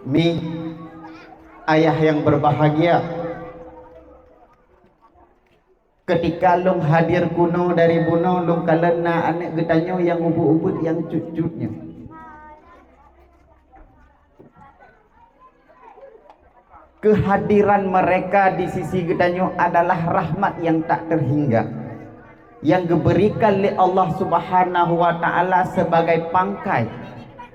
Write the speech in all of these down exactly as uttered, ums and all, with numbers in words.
Mi, ayah yang berbahagia, ketika lôn hadir keunoe dari bunoe, lôn kalon na aneuëk geutanyoe nyang ubit-ubit, nyang cut-cut nyoe. Kehadiran mereka di sisi geutanyoe adalah rahmat yang tak terhingga, yang diberikan oleh Allah Subhanahu wa Ta'ala sebagai pangkai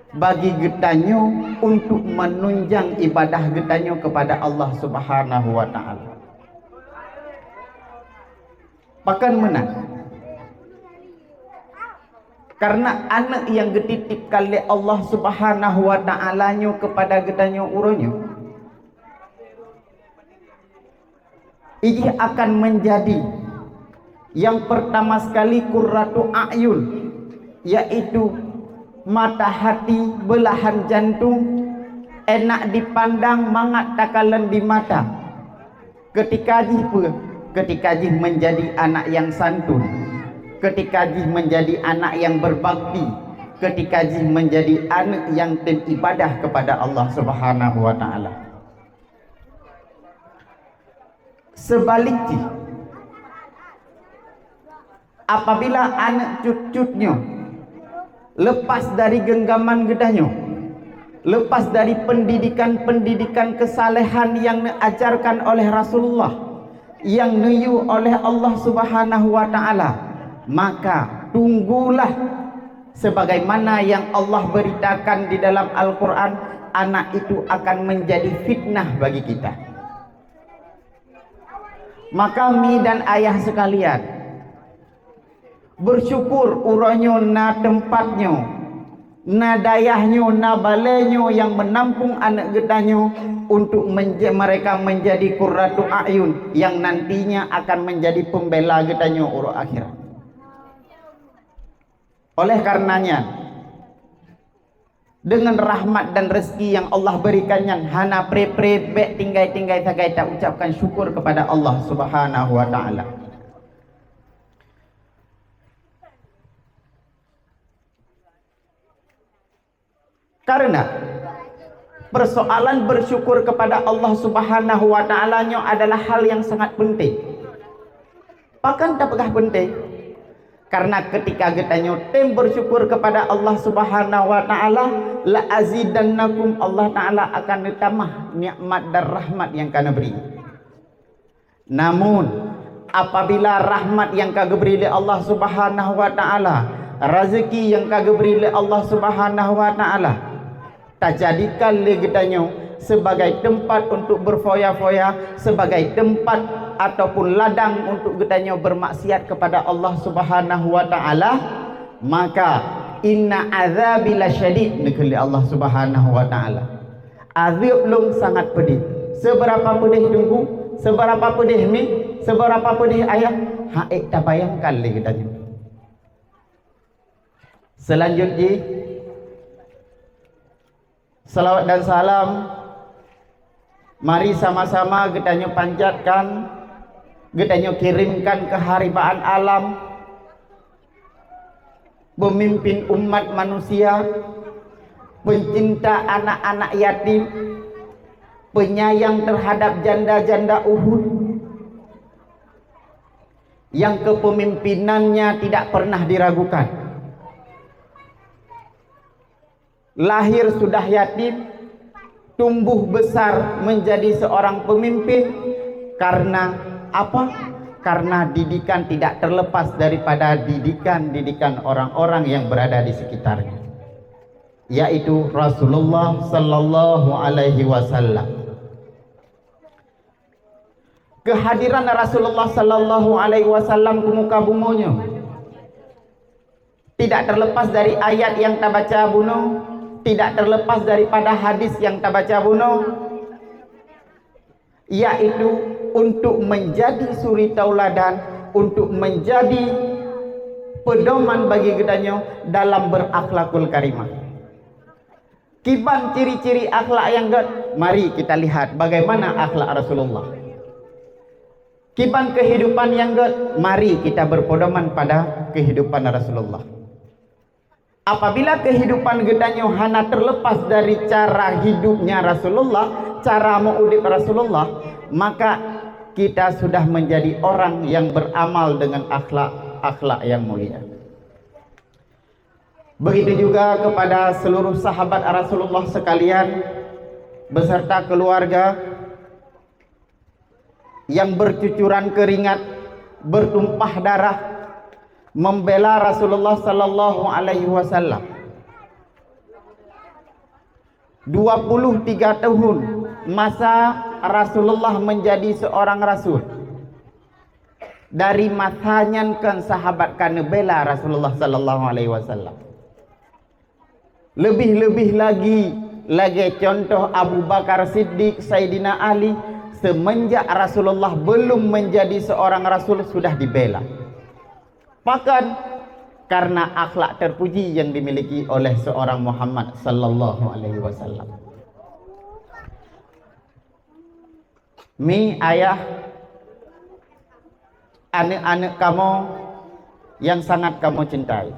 bagi geutanyoe untuk menunjang ibadah geutanyoe kepada Allah Subhanahu wa Ta'ala. Pakon meunan? Karena aneuëk nyang geutitipkan lé Allah Subhanahu wa Ta'ala nyoe kepada geutanyoe uroe nyoe, ijih akan menjadi yang pertama sekali qurratu a'yun, yaitu mata hati, belahan jantung, enak dipandang, mangat takalon di mata. Ketika jih peue? Ketika jih menjadi anak yang santun, ketika jih menjadi anak yang berbakti, ketika jih menjadi aneuëk yang tem ibadah kepada Allah Subhanahu wa Ta'ala. Seubalik jih, apabila aneuëk cut-cut nyoe lepas dari geunggaman geutanyoe, lepas dari pendidikan-pendidikan kesalehan nyang neuajarkan oleh Rasulullah, nyang neuyue oleh Allah Subhanahu wa Ta'ala, maka tunggulah sebagaimana yang Allah beritakan di dalam Al-Quran, anak itu akan menjadi fitnah bagi kita. Maka mi dan ayah sekalian, bersyukur uroe nyoe na teumpat nyoe, na dayah nyoe, na balée nyoe nyang meunampung aneuëk geutanyoe untuk menje-, mereka menjadi qurratu a'yun yang nantinya akan menjadi pembela geutanyoe uroe akhirat. Oleh karenanya, dengan rahmat dan rezeki yang Allah berikan nyan hana pre-pre, bék tinggai-tinggai sagai ta ucapkan syukur kepada Allah Subhanahu wa Ta'ala. Karena persoalan bersyukur kepada Allah Subhanahu wa Ta'ala nyoe adalah hal yang sangat penting. Pakon tapeugah penting? Karena ketika geutanyoe tem bersyukur kepada Allah Subhanahu wa Ta'ala, la azidannakum, Allah Ta'ala akan neutamah nikmat dan rahmat nyang ka neubri. Namun, apabila rahmat nyang ka geubri lé Allah Subhanahu wa Ta'ala, rezeki nyang ka geubri lé Allah Subhanahu wa Ta'ala, tajadikan lé geutanyoe sebagai tempat untuk berfoya-foya, sebagai tempat ataupun ladang untuk geutanyoe bermaksiat kepada Allah Subhanahu wa Ta'ala, maka inna azabi lasyadid, neukheun lé Allah Subhanahu wa Ta'ala. Azeueb lôn sangat peudeh. Seberapa peudeh teungku, seberapa peudeh mi, seberapa peudeh ayah, han ék tabayangkan lé geutanyoe. Selanjut jih, salawat dan salam mari sama-sama geutanyoe panjatkan, geutanyoe kirimkan keu haribaan alam, pemimpin umat manusia, pencinta anak-anak yatim, penyayang terhadap janda-janda Uhud, yang kepemimpinannya tidak pernah diragukan. Lahir sudah yatim, tumbuh besar menjadi seorang pemimpin. Karena apa? Karena didikan tidak terlepas daripada didikan-didikan orang-orang yang berada di sekitarnya, yaitu Rasulullah sallallahu alaihi wasallam. Kehadiran Rasulullah sallallahu alaihi wasallam ke muka bumoe nyoe tidak terlepas dari ayat yang tabaca bunoe, tidak terlepas daripada hadis yang tabaca bunoe, yaitu untuk menjadi suri tauladan, untuk menjadi pedoman bagi geutanyoe dalam berakhlakul karimah. Kiban ciri-ciri akhlak nyang gét? Mari kita lihat bagaimana akhlak Rasulullah. Kiban kehidupan nyang gét? Mari kita berpedoman pada kehidupan Rasulullah. Apabila kehidupan geutanyoe hana terlepas dari cara hidupnya Rasulullah, cara meuudeb Rasulullah, maka kita sudah menjadi orang yang beramal dengan akhlak-akhlak yang mulia. Begitu juga kepada seluruh sahabat Rasulullah sekalian beserta keluarga yang bercucuran keringat, bertumpah darah, membela Rasulullah sallallahu alaihi wasallam. Dua puluh tiga tahun masa Rasulullah menjadi seorang rasul. Dari masa nyan kan sahabat ka neubela Rasulullah sallallahu alaihi wasallam. Lebih-lebih lagi, lagée contoh Abu Bakar Siddiq, Saidina Ali, semenjak Rasulullah belum menjadi seorang rasul sudah dibela. Pakon? Karena akhlak terpuji yang dimiliki oleh seorang Muhammad sallallahu alaihi wasallam. Mi ayah, aneuk-aneuk kamoe yang sangat kamoe cintai.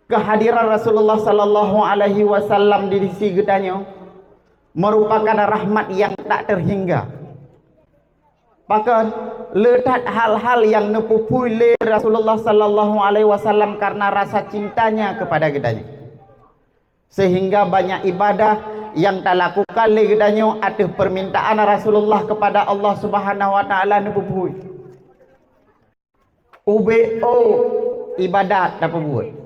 Kehadiran Rasulullah sallallahu alaihi wasallam di sisi geutanyoe merupakan rahmat yang tak terhingga. Pakon? Le that hal-hal yang neupeuphui lé Rasulullah sallallahu alaihi wasallam karena rasa cintanya kepada geutanyoe. Sehingga banyak ibadah yang talakukan lé geutanyoe ateueh permintaan Rasulullah kepada Allah Subhanahu wa Taala neupeuphui. Ubé ôk ibadat tapeubuet,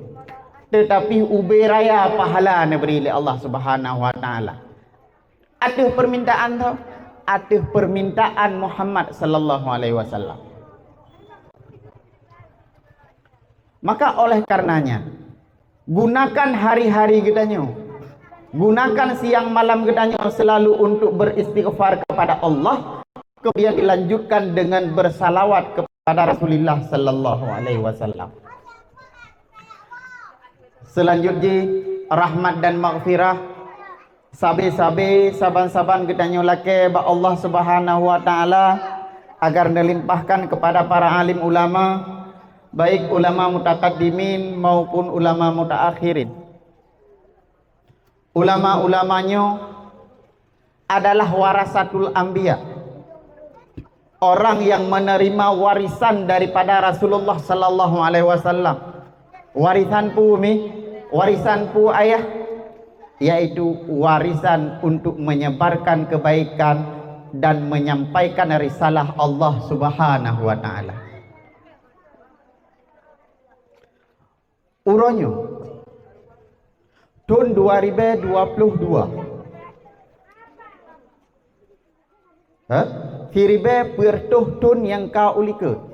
teutapi ubé raya pahala neubri lé Allah Subhanahu wa Taala. Ateueh permintaan tho, ateueh permintaan Muhammad sallallahu alaihi wasallam. Maka oleh karenanya, gunakan hari-hari geutanyoe, gunakan siang malam geutanyoe selalu untuk beristighfar kepada Allah, kemudian dilanjutkan dengan bersalawat kepada Rasulullah sallallahu alaihi wasallam. Selanjut jih, rahmat dan maghfirah sabe-sabe saban-saban geutanyoe lakée bak Allah Subhanahu wa Taala agar neulimpahkan kepada para alim ulama, baik ulama mutakaddimin maupun ulama mutaakhirin. Ulama-ulama nyoe adalah warasatul anbiya, orang yang menerima warisan daripada Rasulullah sallallahu alaihi wasallam. Warisan peue mi? Warisan peue ayah? Yaitu warisan untuk menyebarkan kebaikan dan menyampaikan risalah Allah Subhanahu wa Taala. Uroe nyoe, thon dua ribée dua ploh dua, ha? Siribée peuet reutôh thon nyang ka u likot,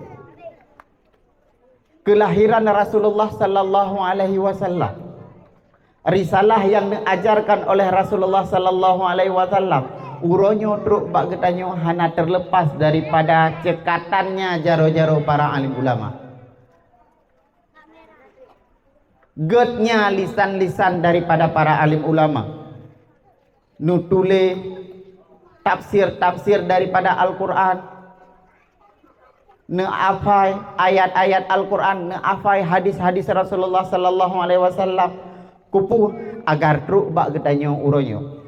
keulahiran Rasulullah sallallahu alaihi wasallam. Risalah nyang neuajarkan oleh Rasulullah sallallahu alaihi wasallam uroe nyoe trok bak geutanyoe hana terlepas daripada ceukatannya jaroe-jaroe para alim ulama. Gét nya lisan-lisan daripada para alim ulama, neutuléh tafsir-tafsir daripada Al-Qur'an, neuhafai ayat-ayat Al-Qur'an, neuhafai hadis-hadis Rasulullah sallallahu alaihi wasallam, keupeue agar trok bak geutanyoe uroe nyoe.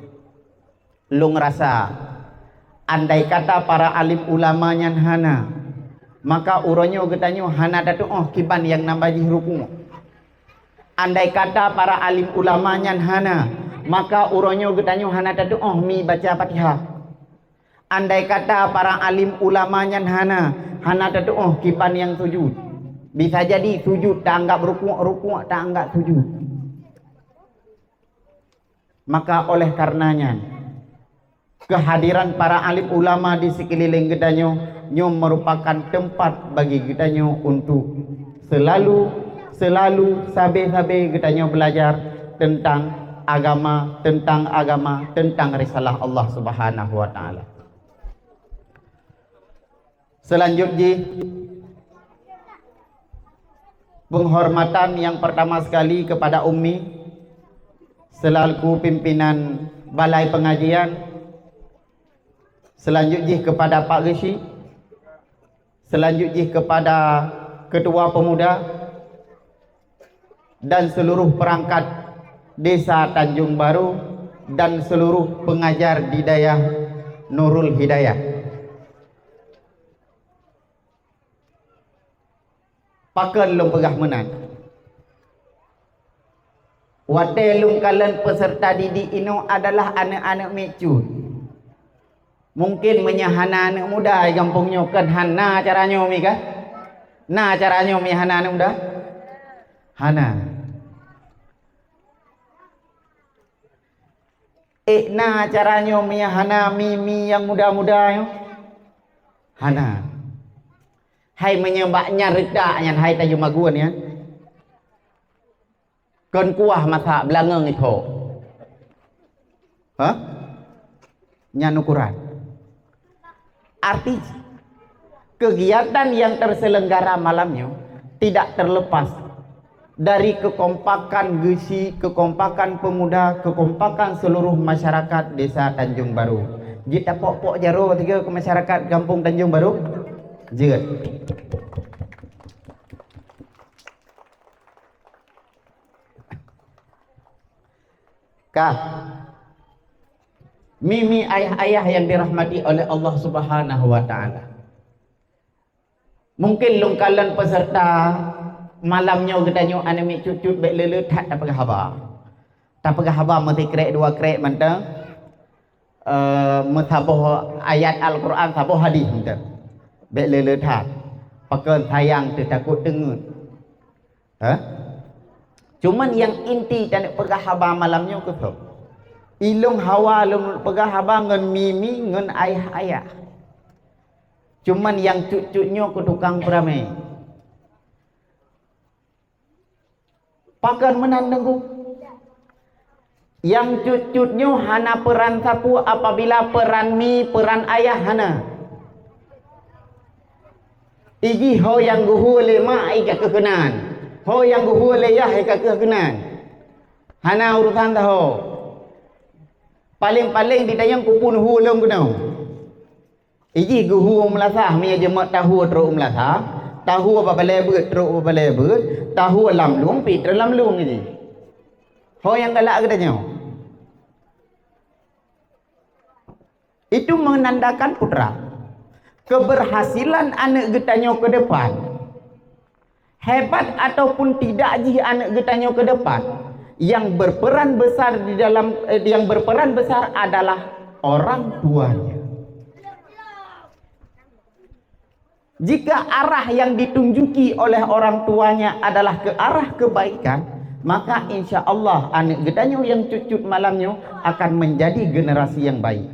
Lôn rasa, andai kata para alim ulama nyan hana, maka uroe nyoe geutanyoe hana tatu'oh kiban nyang nama jih rukuk. Andai kata para alim ulama nyan hana, maka uroe nyoe geutanyoe hana tatu'oh mi baca Fatihah. Andai kata para alim ulama nyan hana, hana tatu'oh kiban nyang sujud. Bisa jadi sujud taanggab rukuk, rukuk taanggab sujud. Maka oleh karenanya, kehadiran para alim ulama di sekeliling geutanyoe nyoe merupakan tempat bagi geutanyoe untuk selalu, selalu sabe-sabe geutanyoe belajar tentang agama, tentang agama, tentang risalah Allah Subhanahu wa Taala. Selanjut jih, penghormatan yang pertama sekali kepada Ummi selaku pimpinan balai pengajian. Selanjut jih kepada Pak Geuchik. Selanjut jih kepada Ketua Pemuda. dan seluruh perangkat Desa Tanjung Baru dan seluruh pengajar di dayah Nurul Hidayah. Pakon lôn peugah meunan? Watée lôn kalon peserta didik inoe adalah aneuëk-aneuëk miet cut. Mungken meunyoe hana aneuëk muda di gampông nyoe, kan hana cara nyoe mi kan? Na cara nyoe mi hana aneuëk muda? Hana. Ék na cara nyoe mi hana mi-mi nyang muda-muda nyoe? Hana. Hai meunyoe bak nyan reutak nyan hai tajeumagun nyan. Kon kuah masak beulangöng iko. Hah? Nyan ukuran. Arti kegiatan yang terselenggara malam nyoe tidak terlepas dari kekompakan geusi, kekompakan pemuda, kekompakan seluruh masyarakat Desa Tanjung Baru. Jeuet tapok-pok jaroe tiga ke masyarakat Gampông Tanjung Baru? Jeuet. Ka. Mi-mi ayah-ayah yang dirahmati oleh Allah Subhanahu wa Ta'ala. Mungken lôn kalon peserta malam nyoe geutanyoe aneuëk miet cut-cut bék le-le that tapeugah haba. Tapeugah haba meusikrek dua krek mantong, eh, meusaboh ayat Al-Quran, saboh hadis mantong. Bék le-le that. Pakon sayang teuh takot teungeut. Hah? Cuman nyang inti taneuk peugah haba malam nyoe keu soe? Ilôn hawa lôn peugah haba ngon mi-mi ngon ayah-ayah. Cuman nyang cut-cut nyoe keu tukang peuramé. Pakon meunan Teungku? Nyang cut-cut nyoe hana peuran sapeue apabila peuran mi, peuran ayah hana. Ijih ho nyang geuhue lé mak i ka keuh keunan. Ho nyang geuhue lé yah i ka keuh keunan. Hana urosan saho. Paleng-paleng di tayong kupun hue lom keunoe. Ijih geuhue u meulasah, meunyoe jeuet tahue trok u meulasah, tahue bak balée beuet trok bak balée beuet, tahue lam lueng pih trok lam lueng ijih. Ho nyang galak geutanyoe. Itu menandakan putra. Keberhasilan aneuk geutanyoe ke depan, hebat ataupun tidak jih aneuk geutanyoe ke depan, yang berperan besar di dalam, eh, yang berperan besar adalah orang tuanya. Jika arah yang ditunjuki oleh orang tuanya adalah ke arah kebaikan, maka insya Allah aneuk geutanyoe nyang cut-cut malam nyoe akan menjadi generasi yang baik,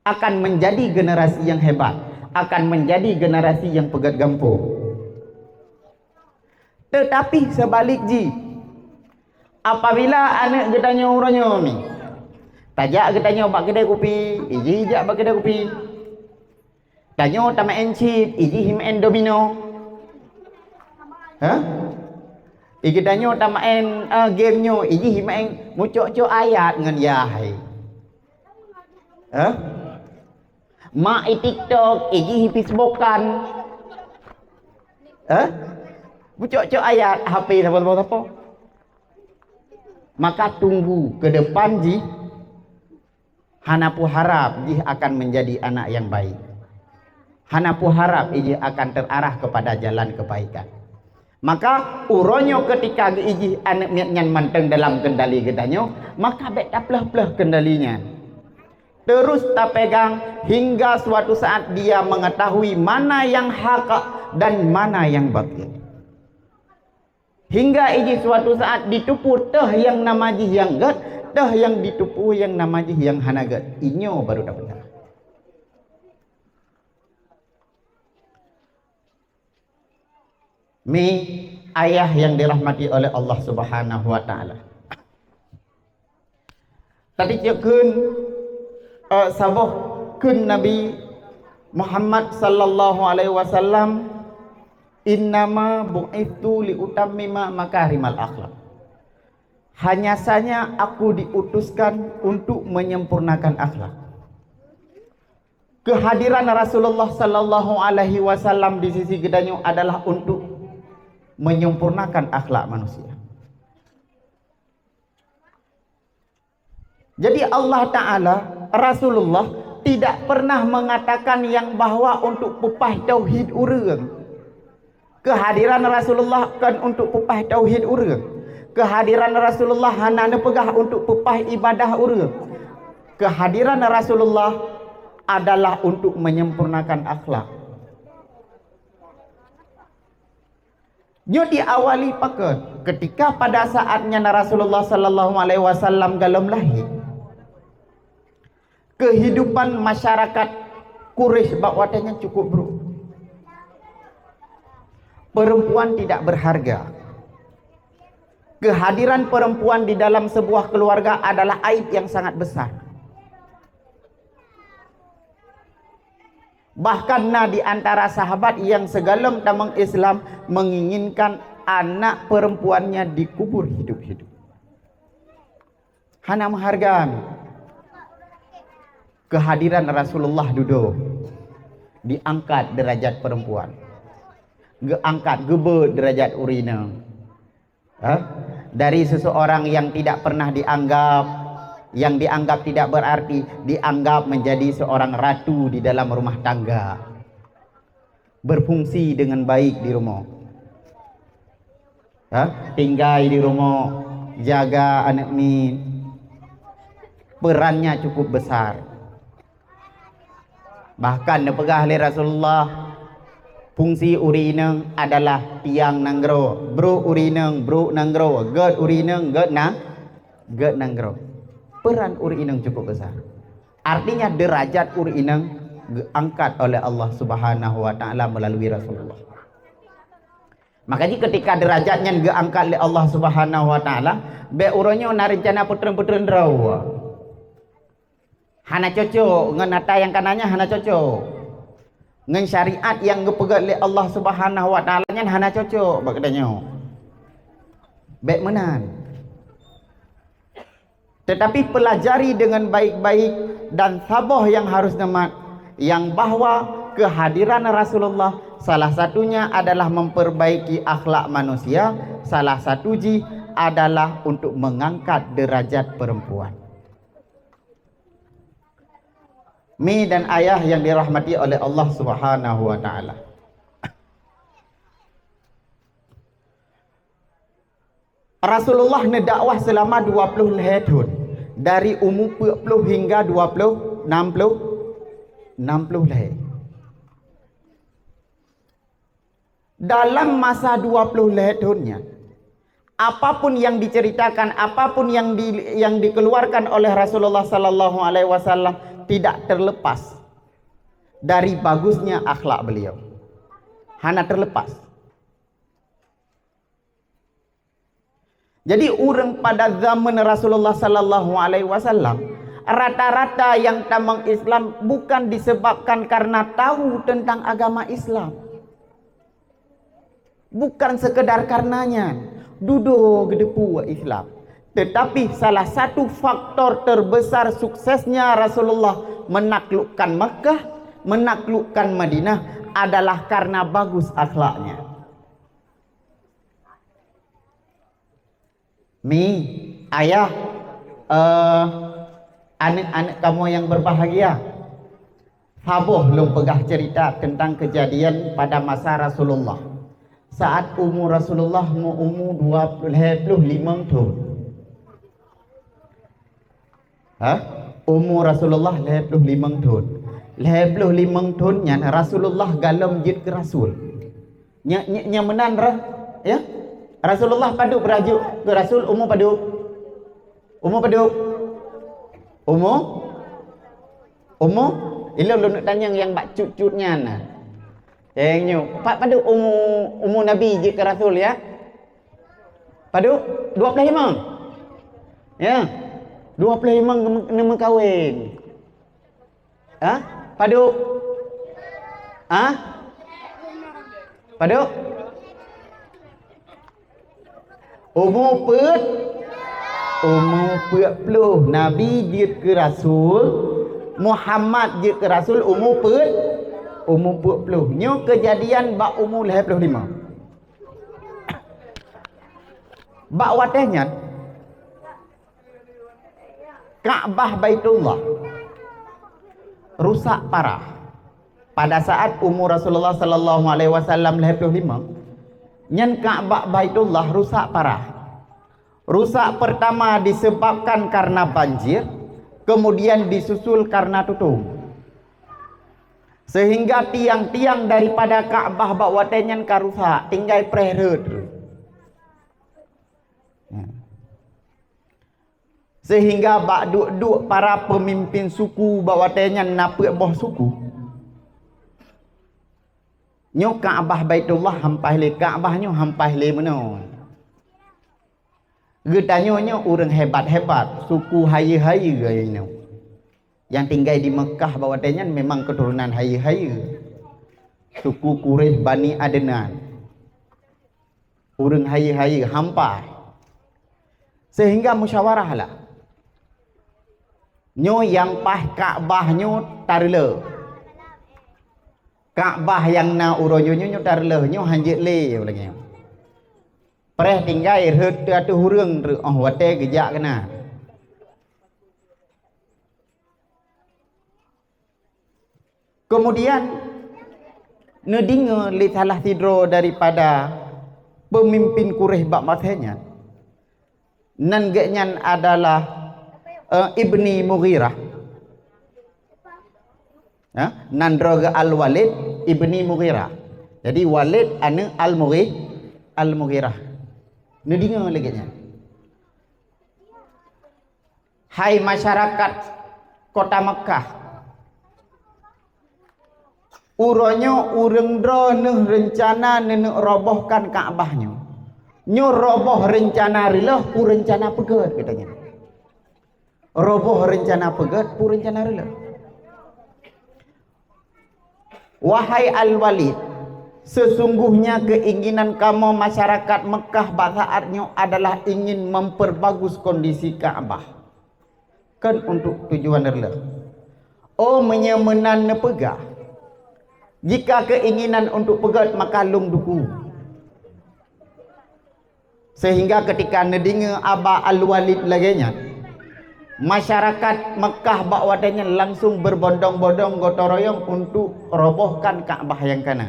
akan menjadi generasi yang hebat, akan menjadi generasi yang peugét gampông. Teutapi seubalik jih, apabila aneuk geutanyoe uroe nyoe mi, tajak geutanyoe bak keudè kupi, ijih jak bak keudè kupi. Tanyoe tameu'en chip, ijih meu'en domino. Hah? I geutanyoe tameu'en, eh, game nyoe, ijih meu'en mucok-cok ayat ngon yah hai. Hah? Mak i TikTok, ijih i Facebookan. Hah? Mucok-cok ayat H P sapo-sapo. Maka tunggu ke depan jih, hana peuharap jih akan menjadi anak yang baik. Hana peuharap ijih akan terarah kepada jalan kebaikan. Maka uroe nyoe keutika geuijih aneuk miet nyan mantong dalam kendali geutanyoe, maka bék tapleuh-pleuh kendali nyan. Terus tapegang hingga suatu saat dia mengetahui mana yang hak dan mana yang batil. Hingga ijih suatu saat jiteupeue teuh nyang nama jih nyang gét, teuh nyang jiteupeue nyang nama jih nyang hana gét. Inyoe baru tapeugah. Mi ayah yang dirahmati oleh Allah Subhanahu wa Ta'ala. Tadi cek kheun, eh, saboh kheun Nabi Muhammad sallallahu alaihi wasallam, "Innama bu'itsu liutammima makarimal akhlak." Hanya saja aku diutuskan untuk menyempurnakan akhlak. Kehadiran Rasulullah sallallahu alaihi wasallam di sisi geutanyoe adalah untuk menyempurnakan akhlak manusia. Jadi Allah Ta'ala, Rasulullah tidak pernah mengatakan yang bahwa untuk peupah tauhid ureuëng. Kehadiran Rasulullah kon untuk peupah tauhid ureuëng. Kehadiran Rasulullah hana neupeugah untuk peupah ibadah ureuëng. Kehadiran Rasulullah adalah untuk menyempurnakan akhlak. Nyoe diawali pakon? Ketika pada saat nyan Rasulullah sallallahu alaihi wasallam golom lahé, kehidupan masyarakat Quraisy bak watée nyan cukup buruk. Perempuan tidak berharga. Kehadiran perempuan di dalam sebuah keluarga adalah aib yang sangat besar. Bahkan na di antara sahabat yang sigohlom tamong Islam menginginkan anak perempuannya dikubur hidup-hidup. Hana meuhareuga kehadiran Rasulullah dudoe, diangkat derajat perempuan, geuangkat, geubeuet derajat ureuëng inong. Ha? Dari seseorang yang tidak pernah dianggap, yang dianggap tidak berarti, dianggap menjadi seorang ratu di dalam rumah tangga. Berfungsi dengan baik di rumah. Ha? Tinggai di rumah, jaga aneuk miet. Perannya cukup besar. Bahkan neupeugah lé Rasulullah, fungsi ureuëng inong adalah tiang nanggroe, brok ureuëng inong, brok nanggroe, gét ureuëng inong, gét na-, gét nanggroe. Peran ureuëng inong cukup besar. Artinya derajat ureuëng inong geuangkat oleh Allah Subhanahu wa Ta'ala melalui Rasulullah. Maka jih ketika derajat nyan geuangkat lé Allah Subhanahu wa Ta'ala, bék uroe nyoe na reuncana peutreun-peutreun droe. Hana cocok ngon ata nyang ka na nyan, hana cocok. Ngon syariat nyang geupeugét lé Allah Subhanahu wa Ta'ala nyan hana cocok bak geutanyoe. Bék meunan. Tetapi pelajari dengan baik-baik dan saboh nyang harus neumat, yang bahwa kehadiran Rasulullah salah satunya adalah memperbaiki akhlak manusia, salah satu jih adalah untuk mengangkat derajat perempuan. Mi dan ayah yang dirahmati oleh Allah Subhanahu wa Ta'ala. Rasulullah neudakwah seulama dua ploh lhée thon, dari umu peuet ploh hingga dua ploh, nam ploh, nam ploh lhée. Dalam masa dua ploh lhée thon nyan, apapun yang diceritakan, apapun yang di-, yang dikeluarkan oleh Rasulullah sallallahu alaihi wasallam tidak terlepas dari bagusnya akhlak beliau. Hana terlepas. Jadi, ureuëng pada zaman Rasulullah sallallahu alaihi wasallam, rata-rata nyang tamong Islam bukan disebabkan karena tahu tentang agama Islam. Bukan sekedar karena nyan, dudoe geuteupeue Islam. Tetapi salah satu faktor terbesar suksesnya Rasulullah menaklukkan Makkah, menaklukkan Madinah adalah karena bagus akhlaknya. Mi, ayah, eh, aneuk-aneuk kamoe nyang berbahagia, saboh lôn peugah cerita tentang kejadian pada masa Rasulullah. Saat umu Rasulullah meu-umu dua ploh, lhée ploh limong thon. Ha? Umu Rasulullah lhée ploh limong thon. Lhée ploh limong thon nyan Rasulullah golom jeuet keu rasul. Nya, nya, nyang meunan ra-, ya? Rasulullah padub beurajok keu rasul umu padub? Umu padub? Umu? Umu? Ilôn lôn tanyong nyang bak cut-cut nyan na. Nyang nyoe, pat padub umu, umu Nabi jeuet keu rasul, ya? Padub? Dua ploh limong. Ya. Dua ploh limong neumeukawen. Ha? Padub? Ha? Padub? Umu peuet, umu peuet ploh. Nabi jeuet keu rasul, Muhammad jeuet keu rasul umu peuet, umu peuet ploh. Nyoe keujadian bak umu lhée ploh limong. Bak watée nyan, Ka'bah Baitullah rusak parah. Pada saat umur Rasulullah sallallahu alaihi wasallam lhèe ploh limong, nyan Ka'bah Baitullah rusak parah. Rusak pertama disebabkan karena banjir, kemudian disusul karena tutong. Sehingga tiang-tiang daripada Ka'bah bak watèe nyan ka rusak, tinggai preh rhot. Sehingga bak duek-duek para peumimpin suku bak watèe nyan na peuet boh suku. Nyoe Ka'bah Baitullah hampai lé, Ka'bah nyoe hampai lé meunoe. Geutanyoe nyoe ureuëng hebat-hebat, suku hayeue-hayeue nyoe. Nyang tinggai di Meukah bak watèe nyan memang keuturonan hayeue-hayeue. Suku Quraisy Bani Adnan. Ureuëng hayeue-hayeue hampa. Sehingga musyawarah lah. Nyoe nyang paih Ka'bah nyoe tareuloh. Ka'bah nyang na uroe nyoe, nyoe, nyoe tareuloh, nyoe hanjeuet lé lagèe nyoe. Preh tinggai rhot teuh ateueh ureuëng treuk óh watèe geujak keunan. Keumudian, neudeungoe lé salah sidroe daripada peumimpin Quraisy bak masa nyan, nan geuh nyan adalah, eh, Ibni Mughirah. Ha? Nan droe geuh Al-Walid Ibni Mughirah. Jadi, Walid aneuëk Al-Mughi-, Al-Mughirah. Neudeungoe lagèe nyan. Hai masyarakat kota Meukah, uroe nyoe ureuëng droeneuh reuncana neuneuk robohkan Ka'bah nyoe. Nyoe roboh reuncana reuloh, peue reuncana peugöt, katanya. Roboh reuncana peugöt, peue reuncana reuloh. Wahai Al-Walid, sesungguhnya keinginan kamoe masyarakat Meukah bak saat nyoe adalah ingin memperbagus kondisi Ka'bah. Kon untuk tujuan reuloh. Oh, meunyoe meunan neupeugah, jika keinginan untuk peugöt, maka lôn dukung. Sehingga keutika neudeungoe Aba Al-Walid lagèe nyan, masyarakat Meukah bak watèe nyan langsung berbondong-bondong gotong royong untuk robohkan Ka'bah nyang kana.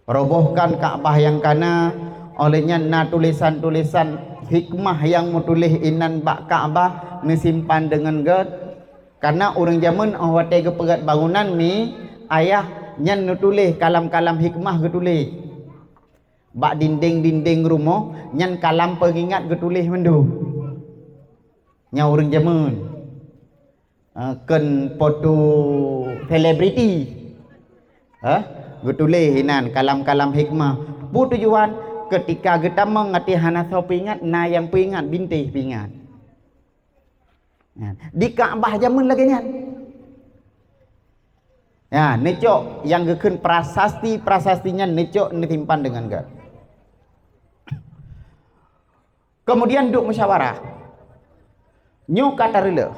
Robohkan Ka'bah nyang kana, óh lheueh nyan na tulésan-tulésan hikmah nyang meutuléh inan bak Ka'bah neusimpan deungon göt. Karena ureuëng jameun óh watèe geupeugöt bangunan mi ayah nyan neutuléh kalam-kalam hikmah geutuléh. Bak dinding-dinding rumoh nyan kalam peungingat geutuléh mandum. Nyan ureuëng jameun. Eh, kon foto selebriti. Eh, geutuléh inan kalam-kalam hikmah. Peue tujuan? Keutika geutamong até hana soe peuingat, na nyang peuingat, bintéh peuingat. Nyan. Di Ka'bah jameun lagèe nyan. Ya, neucok nyang geukheun prasasti-prasasti nyan neucok neusimpan deungon göt. Kemudian duek musyawarah. Nyoe ka tareuloh.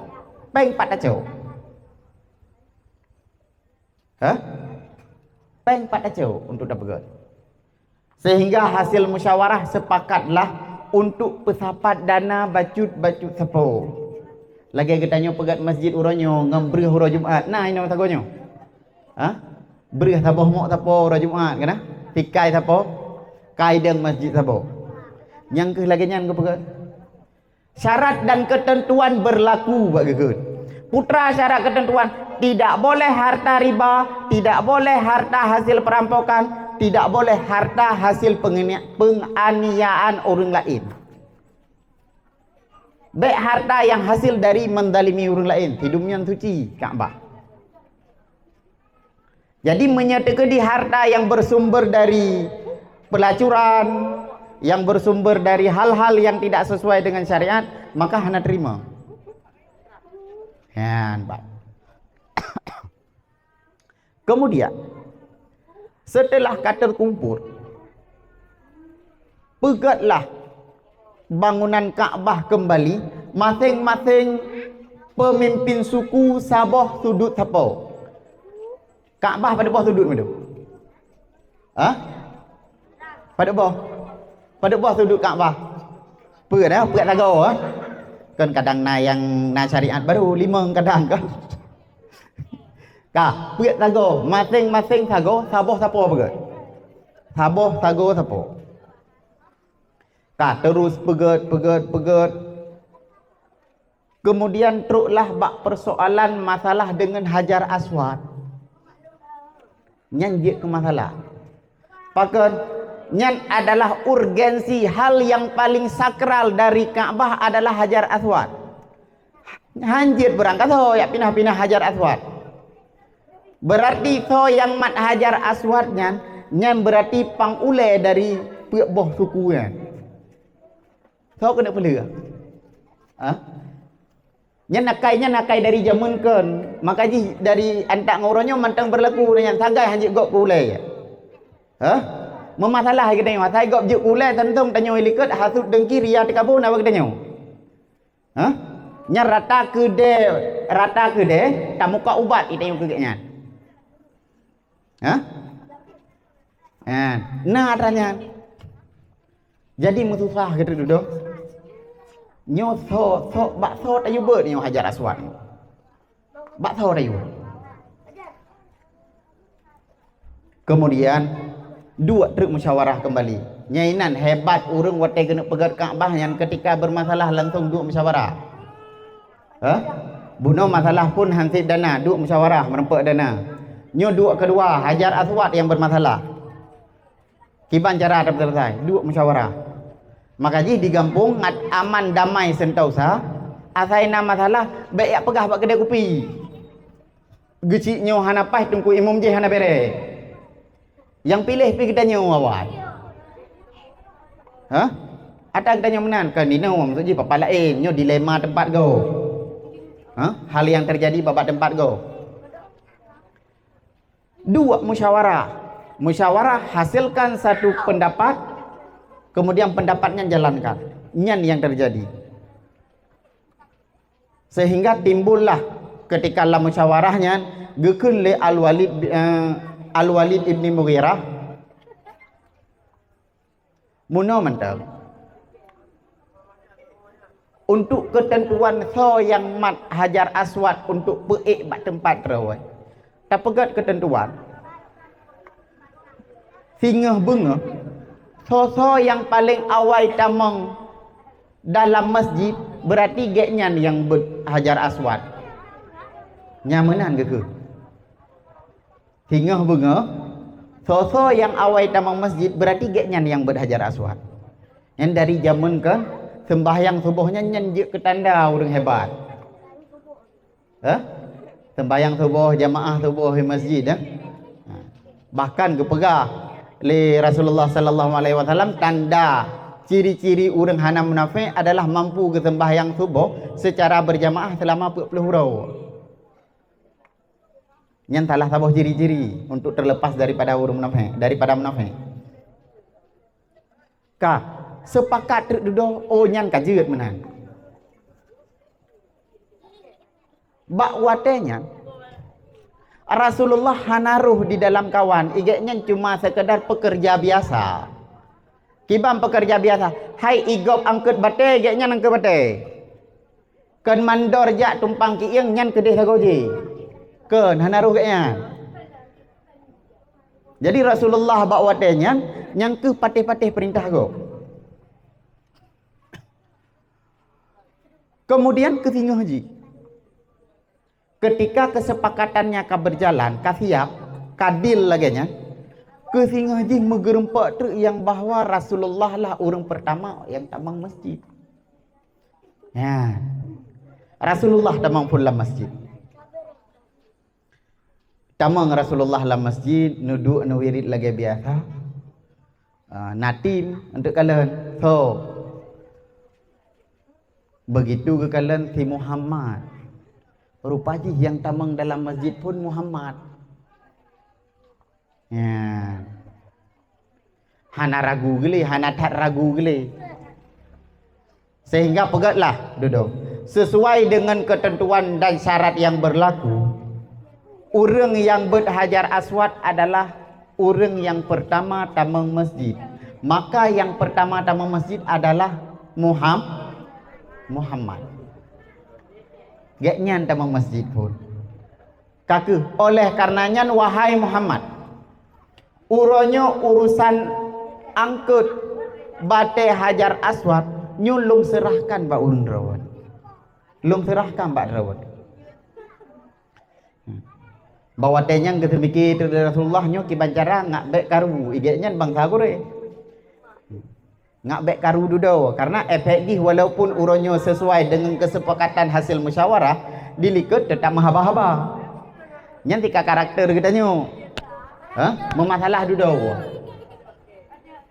Péng pat tacok. Hah? Péng pat tacok untuk tapeugöt. Sehingga hasil musyawarah sepakatlah untuk peusapat dana bacut-bacut sapo. Lagèe geutanyoe peugöt masjid uroe nyoe ngon breueh uroe Jumat. Na inoe sagoe nyoe? Ha? Breueh saboh mok sapo uroe Jumat kana? Tikai sapo? Kai deueng masjid sapo. Nyang keuh lagèe nyan geupeugöt. Syarat dan ketentuan berlaku bak geukheun. Putra syarat ketentuan, tidak boleh harta riba, tidak boleh harta hasil perampokan, tidak boleh harta hasil pengenia-, penganiayaan ureuëng laén. Bèk harta nyang hasil dari mendalimi ureuëng laén, sidum nyan suci Ka'bah. Jadi, meunyoe teukeudi harta nyang bersumber dari pelacuran, nyang bersumber dari hal-hal nyang tidak sesuai dengan syariat, maka hana terima. Nyan, Pak. Kemudian, setelah ka terkumpul, peugötlah bangunan Ka'bah keumbali, maséng-maséng peumimpin suku saboh sudut sapo. Ka'bah padub boh sudut meudeuh? Hah? Padub boh? Padub boh sudut Ka'bah? Peuet, eh? Peuet lagoe, eh? Kan kadang na nyang na syariat baru, limong kadang kan. Ka, peuet sagoe, maséng-maséng sagoe, saboh sapo peugét. Saboh sagoe sapo. Ka, terus peugét, peugét, peugét. Kemudian troklah bak persoalan masalah dengan Hajar Aswad. Nyan jeuet keu masalah. Pakon? Nyan adalah urgensi, hal yang paling sakral dari Ka'bah adalah Hajar Aswad. Hanjeuet beurangkat soe jak pinah-pinah Hajar Aswad. Berarti soe nyang mat Hajar Aswad nyan, nyan berarti pang ulée dari peuet boh suku nyan. Soe keuneuk peuleueh? Ha? Nyan akai, nyan akai dari jameun kon. Maka jih dari antak ngon uroe nyoe mantong berlaku nyan sagai hanjeuet gob keu ulée. Ha? Meumasalah geutanyoe, asai gob jeuet keu ulée teuntong tanyoe likot hasut dengki ria teukabu na bak geutanyoe. Ha? Nyan rata keudeh, rata keudeh tamuka ubat geutanyoe keu geuhnyan. Ha? Ha, na atra nyan. Jadi meususah geutanyoe dudoe. Nyoe soe, soe, bak soe tayue beuet nyoe Hajar Aswad nyoe? Bak soe tayue? Kemudian duek treuk musyawarah kembali. Nyan inan hebat ureuëng watée keuneuk peugét Ka'bah nyan ketika bermasalah langsung duek musyawarah. Hah? Bunoe masalah phon hansét dana, duek musyawarah meureumpok dana. Nyoe duek keudua, Hajar Aswad nyang bermasalah. Kiban cara tapeuseuleusoe, duek musyawarah. Maka jih di gampông ngat aman damai sentosa, asai na masalah bék jak peugah bak keudée kupi. Geuchik nyoe hana paih teungku imum jih hana béré. Nyang piléh pi geutanyoe awai. Hah? Ata geutanyoe meunan kan inoe maksud jih papa laén, nyoe dilema teumpat gob. Hah? Hal yang terjadi bak teumpat gob. Duek musyawarah. Musyawarah hasilkan satu pendapat, kemudian pendapat nyan jalankan. Nyan yang terjadi. Sehingga timbullah ketika lam musyawarah nyan geukheun lé Al-Walid, eh, Al-Walid ibni Mughirah, bunoe mantong. Untuk keuteuntuan soe nyang mat Hajar Aswad untuk peuék bak teumpat droe, tapeugét keuteuntuan. Singoh beungoh, soe-soe nyang paleng awai tamong dalam masjid, berarti gobnyan nyang beuet Hajar Aswad. Nyan meunan geukheun. Singoh beungoh, soe-soe nyang awai tamong masjid, berarti gobnyan nyang beuet Hajar Aswad. Nyan dari jameun kon, seumbahyang suboh nyan, nyan jeuet keu tanda ureuëng hebat. Hah? Seumbahyang suboh, jamaah suboh di masjid, ya? Ha. Bahkan geupeugah lé Rasulullah sallallahu alaihi wasallam, tanda ciri-ciri ureuëng hana munafék adalah mampu geuseumbahyang suboh secara berjamaah selama peuet ploh uroe. Nyan salah saboh ciri-ciri untuk terlepas daripada ureuëng munafék, daripada munafék. Ka, seupakat treuk dudoe, oh nyan ka jeuet meunan. Bak watée nyan, Rasulullah hana roh di dalam kawan, i gobnyan cuma sekedar pekerja biasa. Kiban pekerja biasa, hai i gob angkeuet batée, gobnyan angkeuet batée. Kon mandor jak tumpang kieng nyan keudeh sagoe jih. Kon, hana roh gobnyan. Jadi Rasulullah bak watée nyan, nyang keuh patéh-patéh peurintah gob. Kemudian keu singoh jih. Ketika kesepakatannya ka berjalan, ka siap, ka deal lagée nyan, keu singoh jih meugeureumpok treuk nyang bahwa Rasulullah lah ureuëng pertama nyang tamong masjid. Ya. Rasulullah tamong phon lam masjid. Tamong Rasulullah lam masjid, neuduek neuwirit lagée biasa. Ah, na tim untuk kalon. So, begitu geukalon si Muhammad. Rupa jih nyang tamong dalam masjid phon Muhammad. Ya. Hana ragu geulé, hana that ragu geulé. Sehingga peugét lah, dudoe. Sesuai dengan ketentuan dan syarat yang berlaku, ureuëng nyang beuet Hajar Aswad adalah ureuëng nyang pertama tamong masjid. Maka nyang pertama tamong masjid adalah Muham-, Muhammad. Gobnyan tamong masjid phon. Ka kheueh, oleh kareuna nyan, wahai Muhammad, uroe nyoe urusan angkot batée Hajar Aswad nyoe lôn seurahkan bak ureuëng droe. Lôn seurahkan bak droe. Bak watée nyan geuteumiki teuk lé Rasulullah nyoe kiban cara ngak bék karu, igek nyan bansa gurée. Ngak bék karu dudoe, karena efek jih walaupun uroe nyoe sesuai deungon keusepakatan hasil musyawarah, di likot teutap meuhaba-haba. Nyan tika karakter geutanyoe. Hah? Meumasalah dudoe.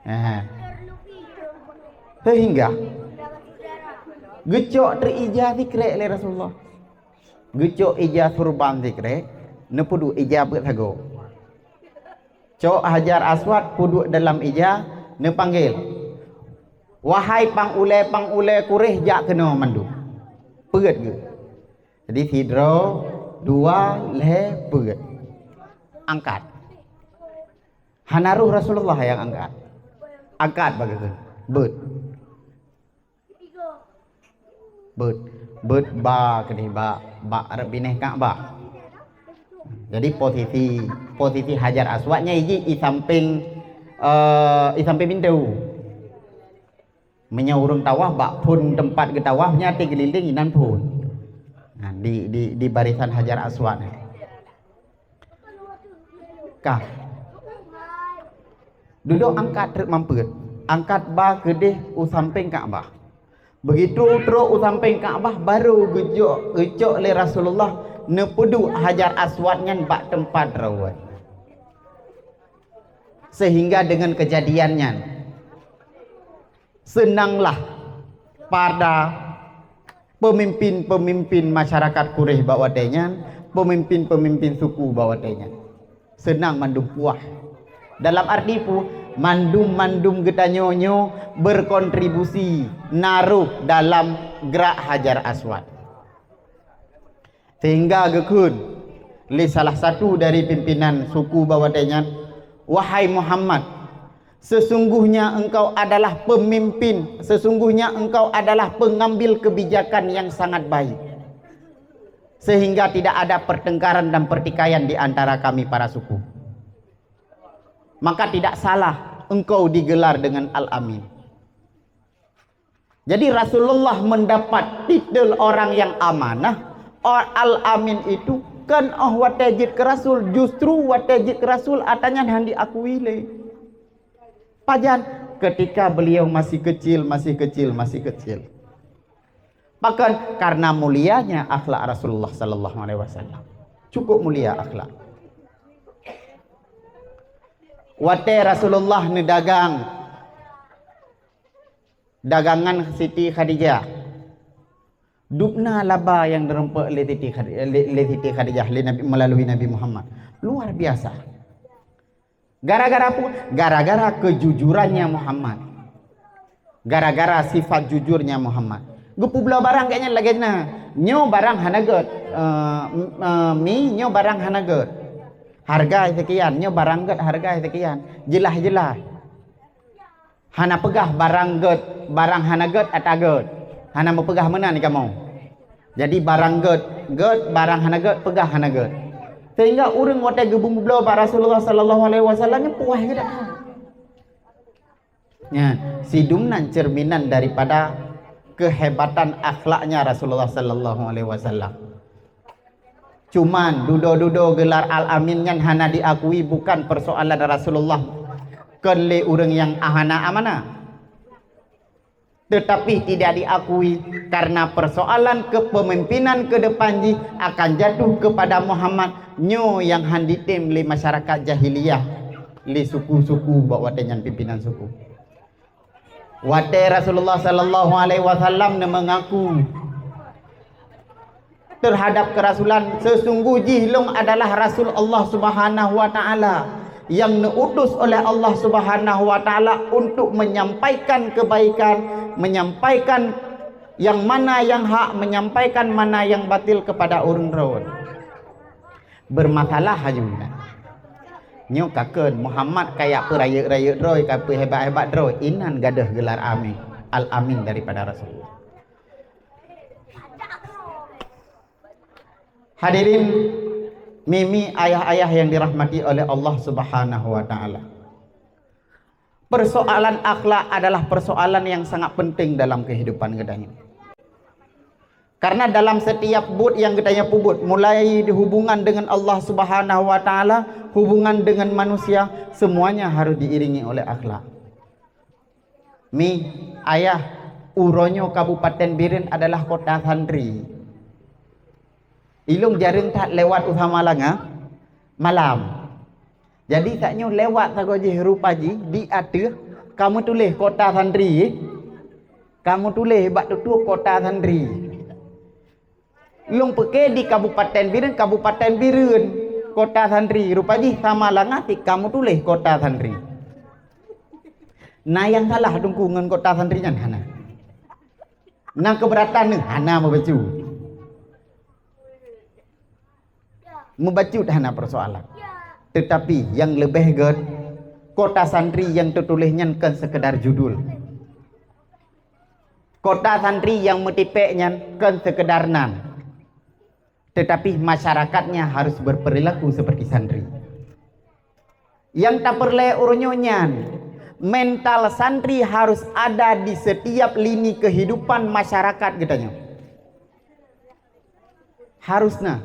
Hah. Sehingga geucok teuk ija sikrek lé Rasulullah. Geucok ija surban sikrek, neupeuduek ija peuet sagoe. Cok Hajar Aswad peuduek dalam ija, neupanggil, "Wahai pang ulée-pang ulée Quraisy, jak keunoe mandum." Peuet geuh. Jadi sidroe, dua, lhée, peuet. Angkat. Hana roh Rasulullah nyang angkat. Angkat bak geuh. Beuet. Beuet, beuet ba keudeh bak, bak rot binéh Ka'bah. Jadi posisi, posisi Hajar Aswad nyan iji i sampéng, eh, i sampéng pintoe. Meunyoe ureuëng tawaf bak phon teumpat geutawaf nyan, até geulileng inan phon. Nah, di, di, di barisan Hajar Aswad nyan. Ka. Dudoe angkat treuk mampeuet, angkat ba keudeh u sampéng Ka'bah. Begitu trok u sampéng Ka'bah, baru geujok, geucok lé Rasulullah neupeuduek Hajar Aswad nyan bak teumpat droe. Sehingga deungon keujadian nyan, seunanglah pada peumimpén-peumimpén masyarakat Quraisy bak watée nyan, peumimpén-peumimpén suku bak watée nyan. Seunang mandum puah. Dalam arti peue? Mandum-mandum geutanyoe nyoe berkontribusi na roh dalam grak Hajar Aswad. Sehingga geukheun lé salah satu dari pimpinan suku bak watée nyan, "Wahai Muhammad, sesungguhnya engkau adalah pemimpin, sesungguhnya engkau adalah pengambil kebijakan yang sangat baik, sehingga tidak ada pertengkaran dan pertikaian di antara kami para suku. Maka tidak salah engkau digelar dengan Al-Amin." Jadi Rasulullah mendapat titel orang yang amanah. O-, Al-Amin itu kan óh watée jeuet keu Rasul, justru watée jeuet keu Rasul atra nyan hana diakui lé. Pajan? Ketika beliau masih kecil, masih kecil, masih kecil. Pakon? Karena mulianya akhlak Rasulullah sallallahu alaihi wasallam. Cukup mulia akhlak. Watée Rasulullah neudagang, dagangan Siti Khadijah. Dubna laba nyang dirumpok lé Siti Khadi-, lé, lé Siti Khadijah lé Nabi, melalui Nabi Muhammad. Luar biasa. Gara-gara apa? Gara-gara kejujurannya Muhammad. Gara-gara sifat jujurnya Muhammad. Geupeubloe barang gobnyan lagée na. Nyoe barang hana gét. Eh, m-, eh, mi, nyoe barang hana gét. Harga sekian, nyoe barang gét harga sekian. Jeulaih-jeulaih. Hana peugah barang gét, barang hana gét atra gét. Hana meupeugah meunan di kamoe. Jadi barang gét, gét, barang hana gét, peugah hana gét. Sehingga ureuëng watée geubeumubloe bak Rasulullah sallallahu alaihi wasallam nyan puas geudak. Nyan, sidum nan cerminan daripada kehebatan akhlaknya Rasulullah sallallahu alaihi wasallam. Cuman dudoe-dudoe geular Al-Amin nyan hana diakui bukan persoalan Rasulullah kon lé ureuëng nyang hana amanah. Tetapi tidak diakui karena persoalan kepemimpinan ke depan jih akan jatuh kepada Muhammad nyoe nyang han jitem lé masyarakat jahiliyah, lé suku-suku bak watée nyan pimpinan suku. Watée Rasulullah sallallahu alaihi wasallam neumeungaku terhadap kerasulan, "Sesungguh jih lôn adalah rasul Allah Subhanahu wa Ta'ala, nyang neuutus oleh Allah Subhanahu wa Ta'ala untuk menyampaikan kebaikan, menyampaikan yang mana yang hak, menyampaikan mana yang batil kepada ureuëng droe." Bermasalah haju nyan. Nyoe ka kheun Muhammad kajak peurayeuk-rayeuk droe, ka peuhebat-hebat droe, inan gadôh geular Amin, Al-Amin daripada Rasulullah. Hadirin, mimi, ayah-ayah yang dirahmati oleh Allah Subhanahu wa Ta'ala. Persoalan akhlak adalah persoalan yang sangat penting dalam kehidupan geutanyoe. Karena dalam setiap buet nyang geutanyoe peubuet, mulai hubungan dengan Allah Subhanahu wa Ta'ala, hubungan dengan manusia, semuanya harus diiringi oleh akhlak. Mi, ayah, uroe nyoe Kabupaten Bireuen adalah kota santri. Ilong jareueng that lewat u Samalanga malam. Jadi, saat nyoe lewat sagoe jih rupa jih di ateueh, ka meutuléh kota santri, ka meutuléh bak tutoe kota santri. Lôn peuke di Kabupaten Bireuen, Kabupaten Bireuen, kota santri. Rupa jih Samalanga sit ka meutuléh kota santri. Na nyang salah Teungku ngon kota santri nyan? Hana. Na keberatan nyoe? Hana, meubacut. Meubacut hana persoalan. Tetapi nyang leubeh gét, kota santri nyang teutuléh nyan kon sekedar judul. Kota santri nyang meutipék nyan kon sekedar nan, tetapi masyarakatnya harus berperilaku seperti santri. Nyang tapeureulée uroe nyoe nyan, mental santri harus ada di setiap lini kehidupan masyarakat geutanyoe. Harus na.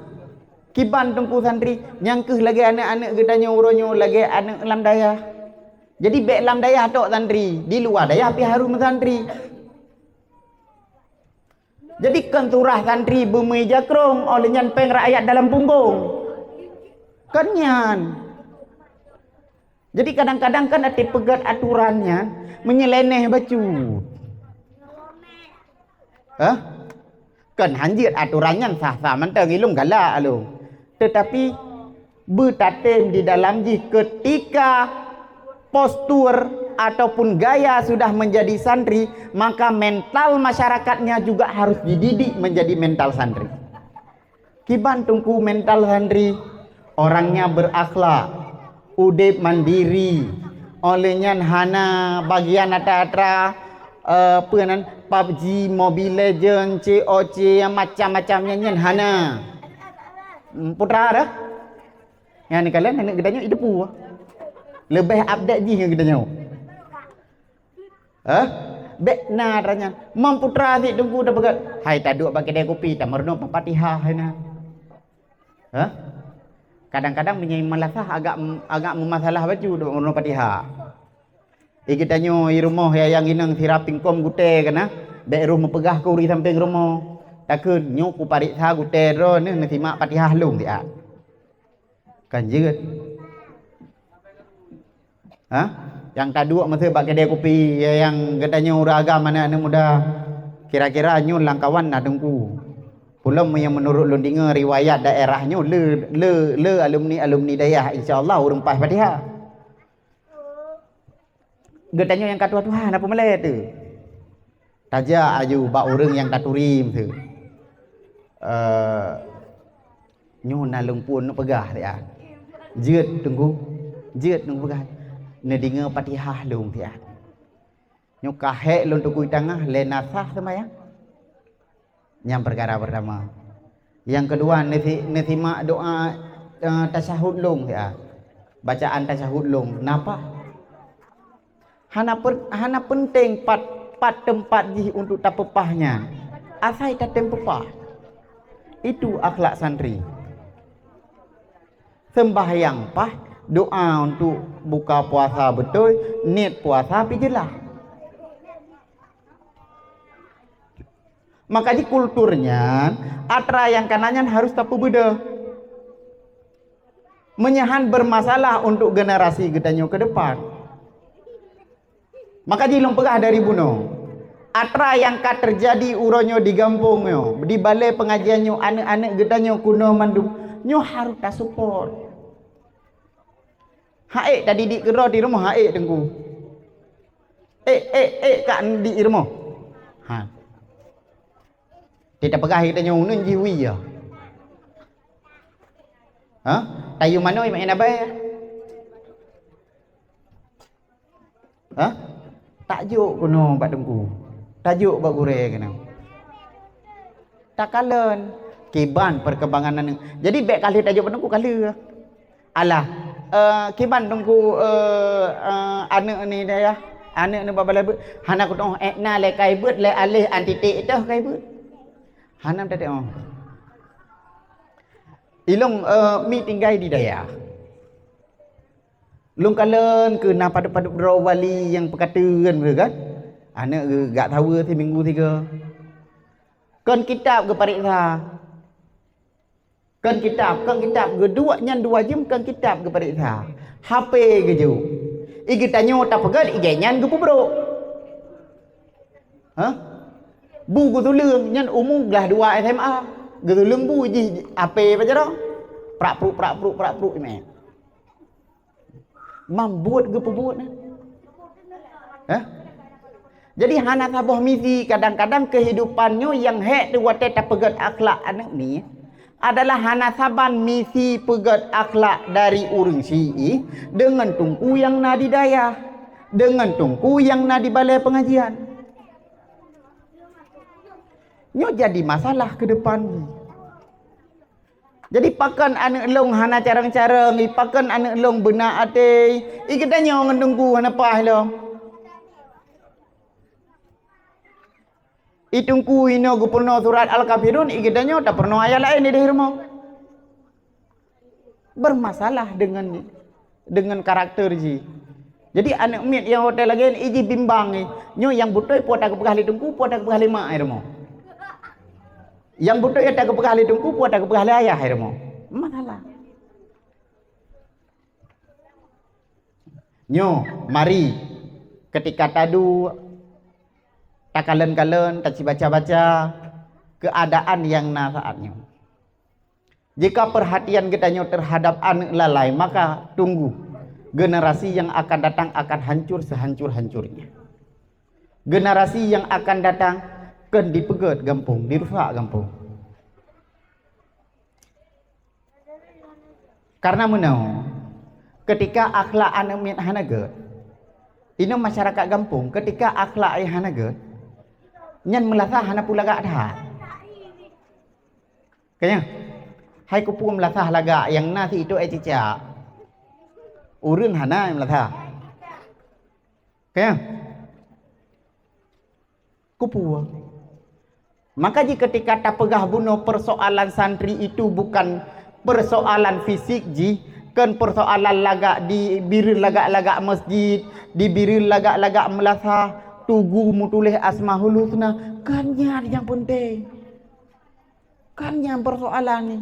Kiban Teungku santri, nyang kheueh lagée aneuëk-aneuëk geutanyoe uroe nyoe, lagée aneuëk lam dayah. Jadi, bék lam dayah tok santri, di luwa dayah pih harus meusantri. Jadi, kon surah santri beumeujak krong, óh lheueh nyan péng rakyat dalam punggong. Kon nyan. Jadi, kadang-kadang kan até peugét aturan nyan meunyeleneh bacut. Hah? Kon hanjeuet aturan nyan sah-sah mantong, ilong galak along. Tetapi beutatem di dalam jih, ketika postur ataupun gaya sudah menjadi santri, maka mental masyarakatnya juga harus dididik menjadi mental santri. Kiban Teungku mental santri, orangnya berakhlak, udeb mandiri, óh lheueh nyan hana bagian atra-atra, eh, peue nan, PUBG, Mobile Legend, C O C, macam-macam nyan, nyan hana. Hmm, putra dah. Nyan kalian aneuk geutanyoe ideupu. Leubeh update jih ngon geutanyoe. Hah? Bék na atra nyan. Mam putra sit Teungku tapeugah, "Hai taduek bak keudè kupi, tameurunoe Fatihah hai na." Hah? Kadang-kadang meunyoe meulasah agak, agak meumasalah bacut duek meurunoe Fatihah. Di geutanyoe i rumoh ya nyang inong sira pingkom gutèe keunan, bék roh meupeugah keu ureueng sampéng rumoh. Takheun nyoe kupareksa gutèe droeneuh neusimak Fatihah lôn siat. Kan jeuet. Hah? Nyang taduek meuseue bak keudè kupi, ya, nyang geutanyoe ureueng agam aneuk-aneuk muda. Kira-kira nyoe lam kawan na Teungku. Pulom nyang meunurot lôn deungoe riwayat daerah nyoe le, le, le alumni-alumni dayah, insya Allah ureueng paih Fatihah. Geutanyoe nyang ka tuha-tuha na peumalée teuh. Tajak aju bak ureueng nyang taturi meuseue. Eh, nyoe na lôn phon neupeugah siat. Jeuet Teungku, jeuet lôn peugah. Neudeungoe Fatihah lôn siat. Nyoe ka hék lôn tukui tangah lé na sah seumayang. Nyang peukara peurtama. Nyang keudua, neusi-, neusimak doa, eh, tasyahud lôn siat. Bacaan tasyahud lôn. Napa? Hana pen-, hana peunteng pat, pat teumpat jih untuk tapeupah nyan. Asai tatem peupah. Itu akhlak santri. Seumbahyang paih, doa untuk buka puasa beutôi, niet puasa pih jeulaih. Maka jih kultur nyan, atra nyang kana nyan harus tapeubeudoh. Meunyoe han bermasalah untuk generasi geutanyoe ke depan. Maka jih lôn peugah dari bunoe, atra nyang ka teujadi uroe nyoe di gampông nyoe, di balée peungajian nyoe, aneuk-aneuk geutanyoe keunoe mandum, nyoe harôh tasupport. Ha'ék tadidik keudroe di rumoh, ha'ék Teungku. Ék, ék, ék ka didik di rumoh. Ha. Teupeugah geutanyoe uneun jih wie ya. Ha? Tayue manoe mak abai. Ha? Tajok keunoe bak Teungku. Tajok bak gurée keunoe. Takalon. Kiban perkembangan aneuk. Jadi, bèk ka lheueh tajok bak teungku, ka lheueh. Alah, eh, kiban teungku, eh, eh, aneuk ni dayah, aneuk ni bak balai beuet. Hana kutu'oh, eh, na lé kai beuet, lé aléh antitik teuh kai beuet. Hana teutu'oh. Ilong, eh, mi tinggai di dayah. Lôn kalon keu na padub-padub droe wali nyang peukateuen, kan? Aneuk geuh gak saweue siminggu sigoe. Kon kitab geupareksa. Kon kitab, kon kitab geuduek nyan dua jeuem, kon kitab geupareksa. H P geujok. I geutanyoe tapeugét, i gét nyan geupeubrok. Hah? Bu geutuleueng nyan umu glah dua S M A. Geutuleueng bu jih H P pajaroe. Prak pruk, prak pruk, prak pruk, imé. Mambuet geupeubuet nyan. Hah? Jadi hana saboh misi, kadang-kadang keuhidupan nyoe nyang hék teuh watèe tapeugét akhlak aneuk miet adalah hana saban misi peugét akhlak dari ureueng syiek deungon teungku nyang na di dayah, deungon teungku nyang na di balai peungajian. Nyoe jadi masalah keu depan jih. Jadi pakon aneuk lôn hana carông-carông, i pakon aneuk lôn beuna até, i geutanyoe ngon teungku hana paih lom. I teungku inoe geupeurunoe surat Al-Kafirun, i geutanyoe tapeurunoe ayat laén di rumoh. Bermasalah dengan, dengan karakter jih. Jadi aneuk miet nyang watèe lagèe nyan, i jih bimbang, eh. Nyoe nyang beutôi peue tageupeugah lé teungku, peue tageupeugah lé mak, eh, rumoh. Nyang beutôi nyang tageupeugah lé teungku, peue tageupeugah lé ayah, hai rumoh. Masalah. Nyoe, mari, ketika taduek, takalon-kalon, tacibaca-baca keuadaan nyang na saat nyoe. Jika perhatian geutanyoe terhadap aneuk lalai, maka tunggu, generasi yang akan datang akan hancur sehancur-hancurnya. Generasi yang akan datang kön dipeugét gampông, dirusak gampông. Karena meunoe, ketika akhlak aneuk miet hana gét, inoe masyarakat gampông, ketika akhlak jih hana gét, nyan meulasa hana peue lagak that. Ka nyan? Hai keupeue meulasa lagak nyang na situ, eh, cicak? Ureueng hana meulasa. Ka nyan? Keupeue? Maka jih ketika tapeugah bunoe persoalan santri itu bukan persoalan fisik jih, kon persoalan lagak dibiri lagak-lagak masjid, dibiri lagak-lagak meulasa, tugu meutuléh Asmaul Husna, kon nyan nyang peunteng. Kan nyan persoalan ni.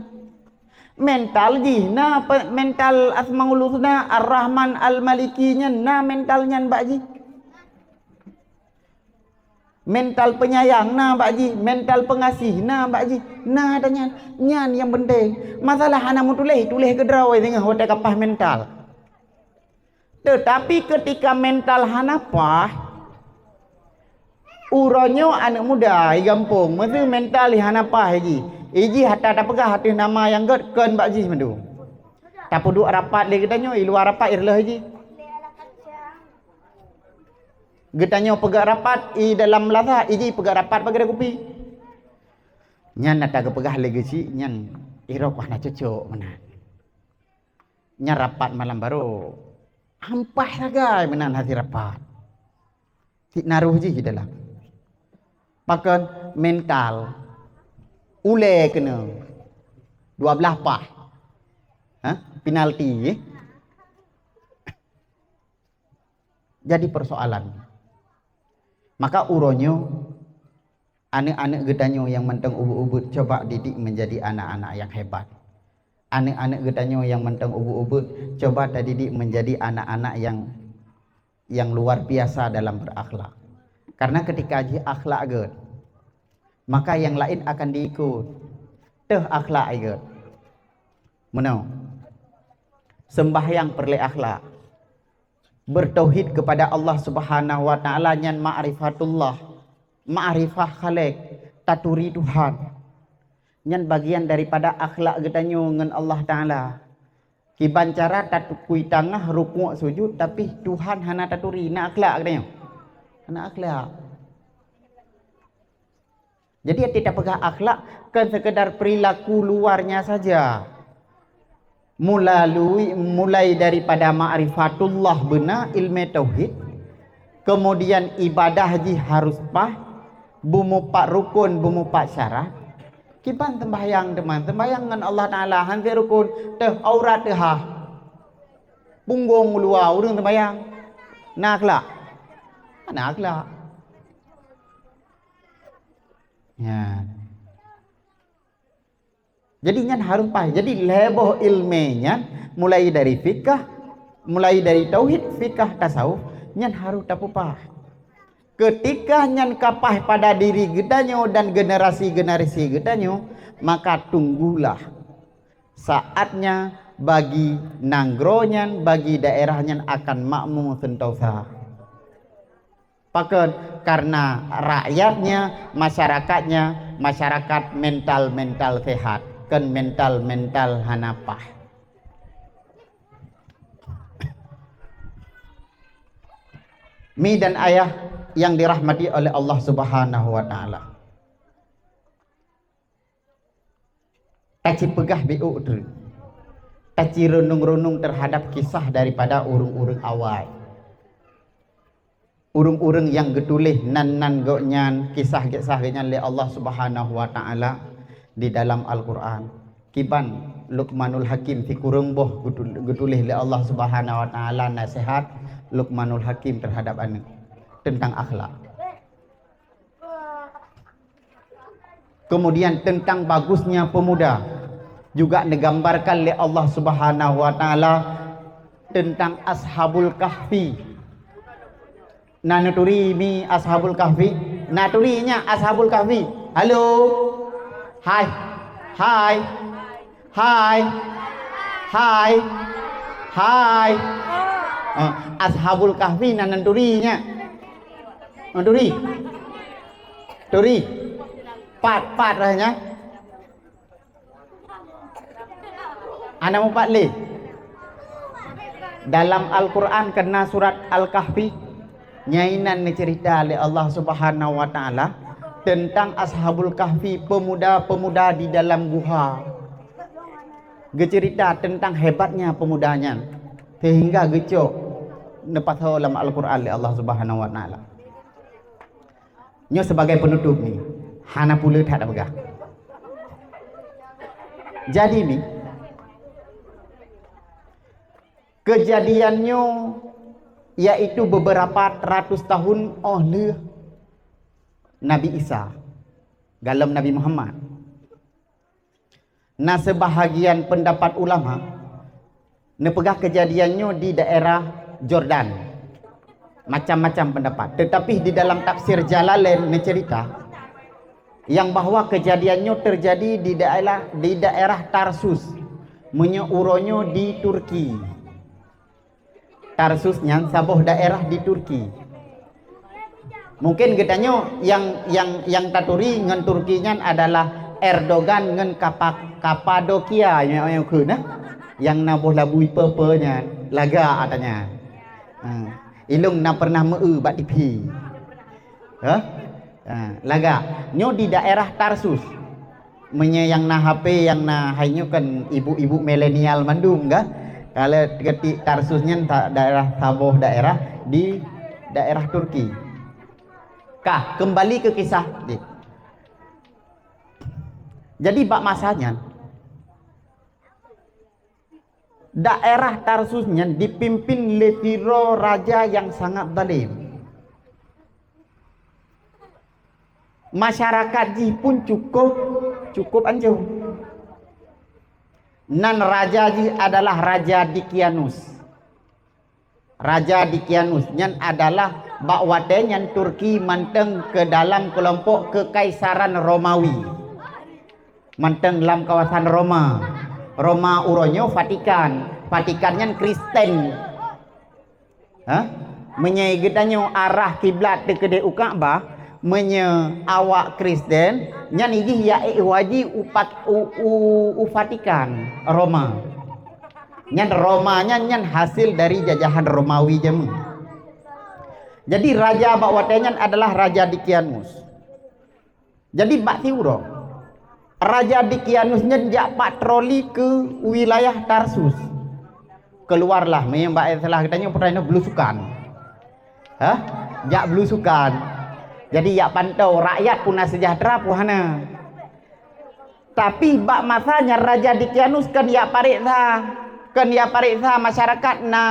Mental jih na pe-, mental Asmaul Husna, Ar-Rahman, Al-Maliki nyan na mental nyan bak jih. Mental penyayang na bak jih, mental pengasih na bak jih. Na ata nyan. Nyan nyang penting. Masalah hana meutuléh, tuléh keudroe singoh watèe ka paih mental. Teutapi keutika mental hana paih, uroe nyoe aneuk muda i gampông, meuseu mental jih hana paih jih, i jih ata tapeugah ateueh nama nyang gét kon bak jih mandum. Tapeuduek rapat lé geutanyoe, i luwa rapat ireuloh jih. Geutanyoe peugét rapat i dalam meulasa, i jih peugét rapat bak keudè kupi. Nyan ata geupeugah lé geuchik nyan, irok hana cocok meunan. Nyan rapat malam baroe. Hampah sagai meunan hase rapat. Cit na roh jih dalam. Pakon mental. Ulèe keunoe. Dua blah paih. Ha? Penalti, eh? Jadi persoalan. Maka uroe nyoe, aneuk-aneuk geutanyoe nyang mantong ubit-ubit, coba didik menjadi anak-anak yang hebat. Aneuk-aneuk geutanyoe nyang mantong ubit-ubit, coba tadidik menjadi anak-anak yang, yang luar biasa dalam berakhlak. Karena ketika jih akhlak gét, maka yang lain akan diikut. Teuh akhlak gét. Meunoe. Sembahyang peureulèe akhlak. Bertauhid kepada Allah Subhanahu wa Ta'ala nyan ma'rifatullah, ma'rifah Khalik, taturi Tuhan. Nyan bagian daripada akhlak geutanyoe ngon Allah Ta'ala. Kiban cara tatukui tangah, rukuk, sujud, tapi Tuhan hana taturi, na akhlak geutanyoe? Hana akhlak. Jadi, até tapeugah akhlak kon sekedar perilaku luarnya saja. Melalui, mulai daripada ma'rifatullah beuna, ilmu tauhid, kemudian ibadah jih harus paih, beumupat rukun, beumupat syarat. Kiban sembahyang teuma, sembahyang ngon Allah Taala han rukun, teuh aurat teuh hah. Punggong luwa ureuëng sembahyang. Na akhlak? Hana akhlak. Ya. Jadi nyan harus paih. Jadi lhée boh ilmu nyan, mulai dari fikah, mulai dari tauhid, fikah, tasawuf, nyan harus tapeupah. Ketika nyan ka paih pada diri geutanyoe dan generasi-generasi geutanyoe, maka tunggulah. Saatnya bagi nanggroe nyan, bagi daerah nyan akan makmu sentosa. Pakon? Karena rakyatnya, masyarakatnya, masyarakat mental-mental sehat, kon mental-mental hana paih. Mi dan ayah yang dirahmati oleh Allah Subhanahu wa Ta'ala. Tacipeugah biôk treuk. Tacireunong-reunong terhadap kisah daripada ureuëng-ureuëng awai. Ureuëng-ureuëng nyang geutuléh nan-nan gobnyan, kisah-kisah gobnyan lé Allah Subhanahu wa Ta'ala di dalam Al-Qur'an. Kiban Luqmanul Hakim sikureueng boh geutul-, geutuléh lé Allah Subhanahu wa Ta'ala naseuhat Luqmanul Hakim terhadap aneuëk tentang akhlak. Kemudian tentang bagusnya pemuda juga digambarkan lé Allah Subhanahu wa Ta'ala tentang Ashabul Kahfi. Na neuturi mi Ashabul Kahfi? Na turi nyak Ashabul Kahfi? Halo? Hai. Hai. Hai. Hai. Hai. Ah, Ashabul Kahfi na neuturi nyak? Neuturi? Turi. Pat, pat rasanya. Hana mupat lé. Dalam Al-Qur'an keunan surat Al-Kahfi, nyan neuceurita lé Allah Subhanahu wa Ta'ala tentang Ashabul Kahfi, pemuda-pemuda di dalam guha. Geuceurita tentang hebatnya pemuda nyan, sehingga geucok neupasoe lam Al-Qur'an lé Allah Subhanahu wa Ta'ala. Nyoe sebagai penutup ni, hana pulo that tapeugah. Jadi ni, kejadian nyoe yaitu beberapa ratus tahun óh lheueh Nabi Isa, galom Nabi Muhammad. Na seubahagian peundapat ulama neupeugah keujadian nyoe di daerah Jordan. Macam-macam peundapat. Teutapi di dalam tafsir Jalalain neuceurita nyang bahwa keujadian nyoe teujadi di daerah, di daerah Tarsus. Meunyoe uroe nyoe di Turki. Tarsus nyan saboh daerah di Turki. Mungken geutanyoe nyang, nyang, nyang taturi ngon Turki nyan adalah Erdogan ngon Kapa-, Kapadokia nyang, nyang kheun, eh? Nyang na boh labui peue-peue nyan, lagak ata nyan. Ha. Ilong na pernah meu bak T V. Hah? Ha, lagak. Nyoe di daerah Tarsus. Meunyoe nyang na H P, nyang na hai nyoe kan ibu-ibu milenial mandum kah? Kalau keutik Tarsus nyan ta-, daerah, saboh daerah di daerah Turki. Kah, kembali ke kisah. Jadi bak masa nyan, daerah Tarsus nyan dipimpin lé sidroe raja nyang sangat zalim. Masyarakat jih pun cukup, cukup anjong. Nan raja jih adalah Raja Dikianus. Raja Dikianus nyan adalah bak watée nyan Turki mantong keu dalam keulompok Keukaisaran Romawi. Mantong lam kawasan Roma. Roma uroe nyoe Vatikan. Vatikan nyan Kristen. Hah? Meunyoe geutanyoe arah kiblat teukeudeh u Ka'bah, meunyoe awak Kristen, nyan jih ya ék wajéb u Pat-, u, u, u Vatikan, Roma. Nyan Roma nyan, nyan hasil dari jajahan Romawi jameun. Jadi raja bak watée nyan adalah Raja Dikianus. Jadi bak siuroe, Raja Dikianus nyan jak patroli keu wilayah Tarsus. Keuluwarlah, meunyoe bak istilah geutanyoe, peutanyoe beulusukan. Hah? Jak beulusukan. Jadi jak pantau rakyat peue na seujahteura peue hana. Tapi bak masa nyan Raja Dikianus kon jak pareksa, kon jak pareksa masyarakat na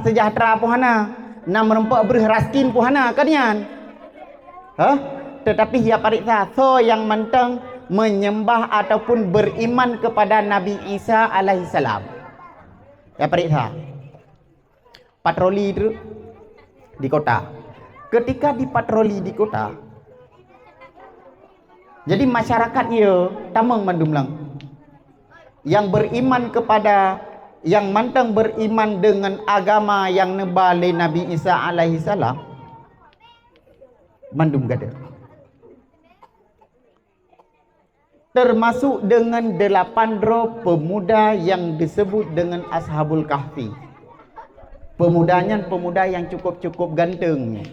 seujahteura peue hana, na meurumpok breuh raskin peue hana, kon nyan. Hah? Tetapi jak pareksa soe nyang mantong menyembah ataupun beriman kepada Nabi Isa alaihissalam. Jak pareksa. Patroli treuk di kota. Ketika dipatroli di kota, jadi masyarakat, ya, tamong mandum lang. Yang beriman kepada, yang mantong beriman dengan agama yang neuba lé Nabi Isa alaihissalam, mandum gadôh. Termasuk dengan delapan droe pemuda yang disebut dengan Ashabul Kahfi. Pemuda nyan pemuda yang cukup-cukup ganteng.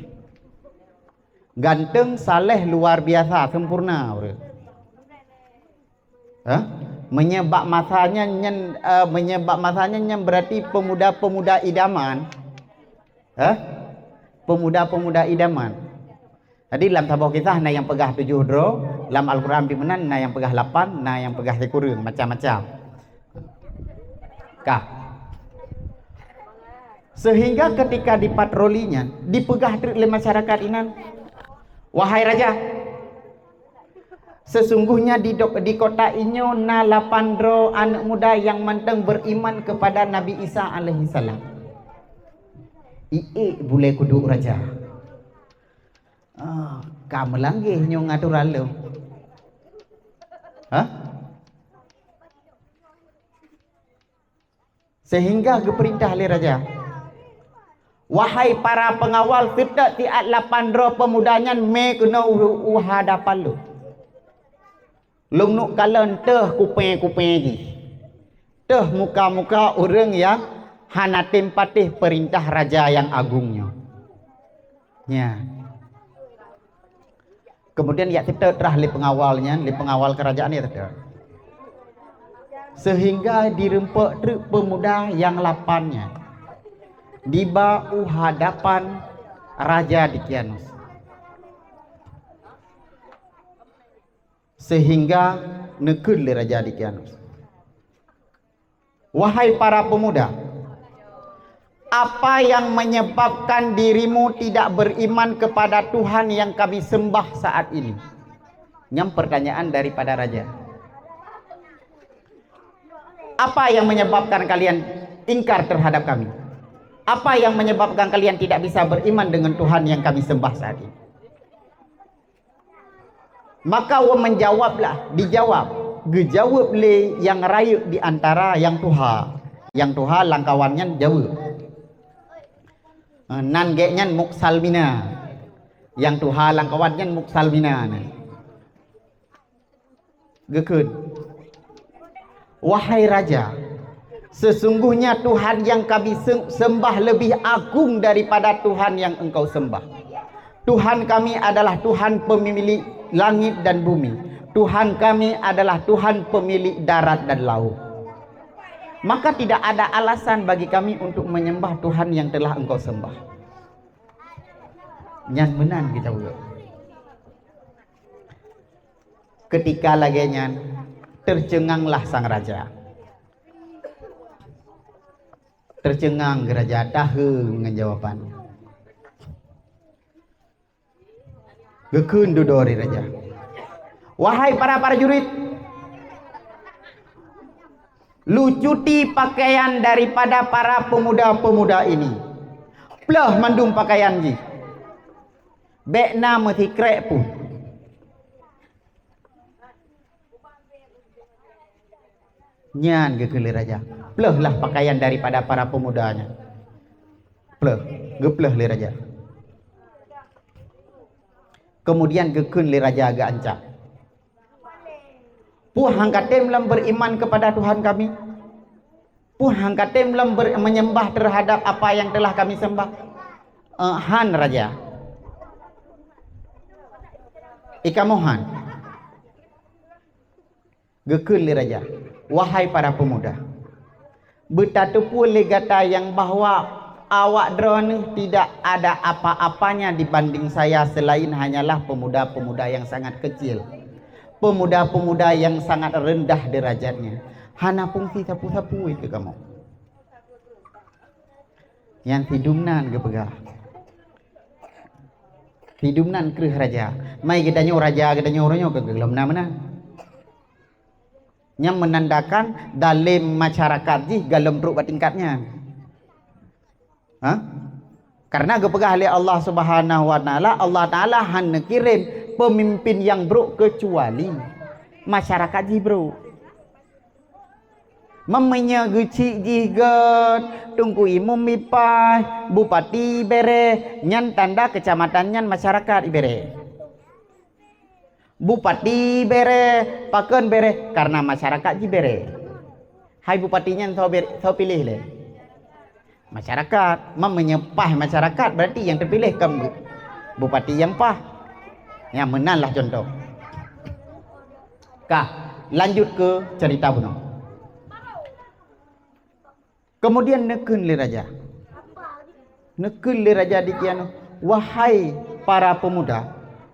Ganteng, saleh, luar biasa, sempurna ureueng. Hah? Meunyoe bak masa nyan, nyan, eh, meunyoe bak masa nyan, nyan berarti pemuda-pemuda idaman. Hah? Pemuda-pemuda idaman. Jadi lam saboh kisah na nyang peugah tujoh droe, lam Al-Quran pih meunan na nyang peugah lapan, na nyang peugah sikureueng, macam-macam. Ka. Sehingga ketika dipatroli nyan, dipeugah treuk lé masyarakat inan, "Wahai raja, sesungguhnya di dok-, di kota inyoe na lapan droe aneuk muda nyang mantong beriman kepada Nabi Isa alaihissalam." Iék bulée kuduk raja. Ah, ka meulanggeh nyoe aturan lom. Hah? Sehingga geupeurintah lé raja, "Wahai para peungawal, seutôt siat lapan droe peumuda nyan mé keunoe u, u hadapan lôn. Lôn neuk kalon teuh kupée-kupée jih, teuh muka-muka ureuëng nyang hana tem patéh peurintah raja nyang agong nyoe." Nya. Keumudian jak seutôt trah lé peungawal nyan, lé peungawal keurajaan jak seutôt. Seuhingga jirumpok treuk peumuda nyang lapan nyan diba u hadapan Raja Dikianus. Seuhingga neukheun lé Raja Dikianus, "Wahai para peumuda, apa yang menyebabkan dirimu tidak beriman kepada Tuhan yang kami sembah saat ini?" Nyan pertanyaan daripada raja. "Apa yang menyebabkan kalian ingkar terhadap kami? Apa yang menyebabkan kalian tidak bisa beriman dengan Tuhan yang kami sembah saat ini?" Maka wa menjawablah, dijawab, geujaweueb lé nyang rayeuk di antara nyang tuha. Nyang tuha lam kawan nyan jaweueb. Eh, nan gét nyan Muksalmina. Nyang tuha lam kawan nyan Muksalmina nyan. Geukheun, "Wahai raja, sesungguhnya Tuhan yang kami se-, sembah lebih agung daripada Tuhan yang engkau sembah. Tuhan kami adalah Tuhan pemilik langit dan bumi. Tuhan kami adalah Tuhan pemilik darat dan laut. Maka tidak ada alasan bagi kami untuk menyembah Tuhan yang telah engkau sembah." Nyan meunan geutanyoe. Keutika lagée nyan, teuceunganglah sang raja. Teuceungang geuh raja, tahe ngon jawaban. Geukheun dudoe lé raja, "Wahai para prajurit, lucuti pakaian daripada para peumuda-peumuda ini. Pleueh mandum pakaian jih. Bék na meusikrek pun." Nyan geukheun lé raja, "Pleuehlah pakaian daripada para peumuda nyan." Pleueh, geupleueh lé raja. Keumudian geukheun lé raja geuancam, "Peue han ka tem lom beriman kepada Tuhan kami? Peue han ka tem lom ber-, menyembah terhadap apa yang telah kami sembah?" "Eh, han, raja." "Ikamoe han?" Geukheun lé raja, "Wahai para pemuda, beutateupeue lé gata nyang bahwa awak droeneueh tidak ada apa-apanya dibanding saya selain hanyalah pemuda-pemuda yang sangat kecil, pemuda-pemuda yang sangat rendah derajatnya. Hana fungsi sapeue-sapeue keu kamoe." Nyang sidum nan geupeugah. Sidum nan kreueh raja. Mai geutanyoe raja, geutanyoe uroe nyoe ka gohlom na meunan. Nyang meunandakan dalam masyarakat jih gohlom trok bak tingkat nyan. Ha? Karena geupeugah lé Allah Subhanahu wa Taala, Allah Taala hana kirém pemimpin nyang brok keucuali masyarakat jih brok. Meunyoe geuchik jih gét, teungku imum ipaih, bupati ibereh, nyan tanda keucamatan nyan masyarakat ibereh. Bupati ibereh, pakon bereh, karena masyarakat jibereh. Hai bupati nyan soe ber-, soe piléh lé? Masyarakat. Meunyoe paih masyarakat, berarti nyang teupiléh kon bu-, bupati nyang paih. Nyang meunan lah contoh. Kah, lanjut keu cerita bunoe. Kemudian neukheun lé raja. Neukheun lé raja di kianoh, "Wahai para pemuda,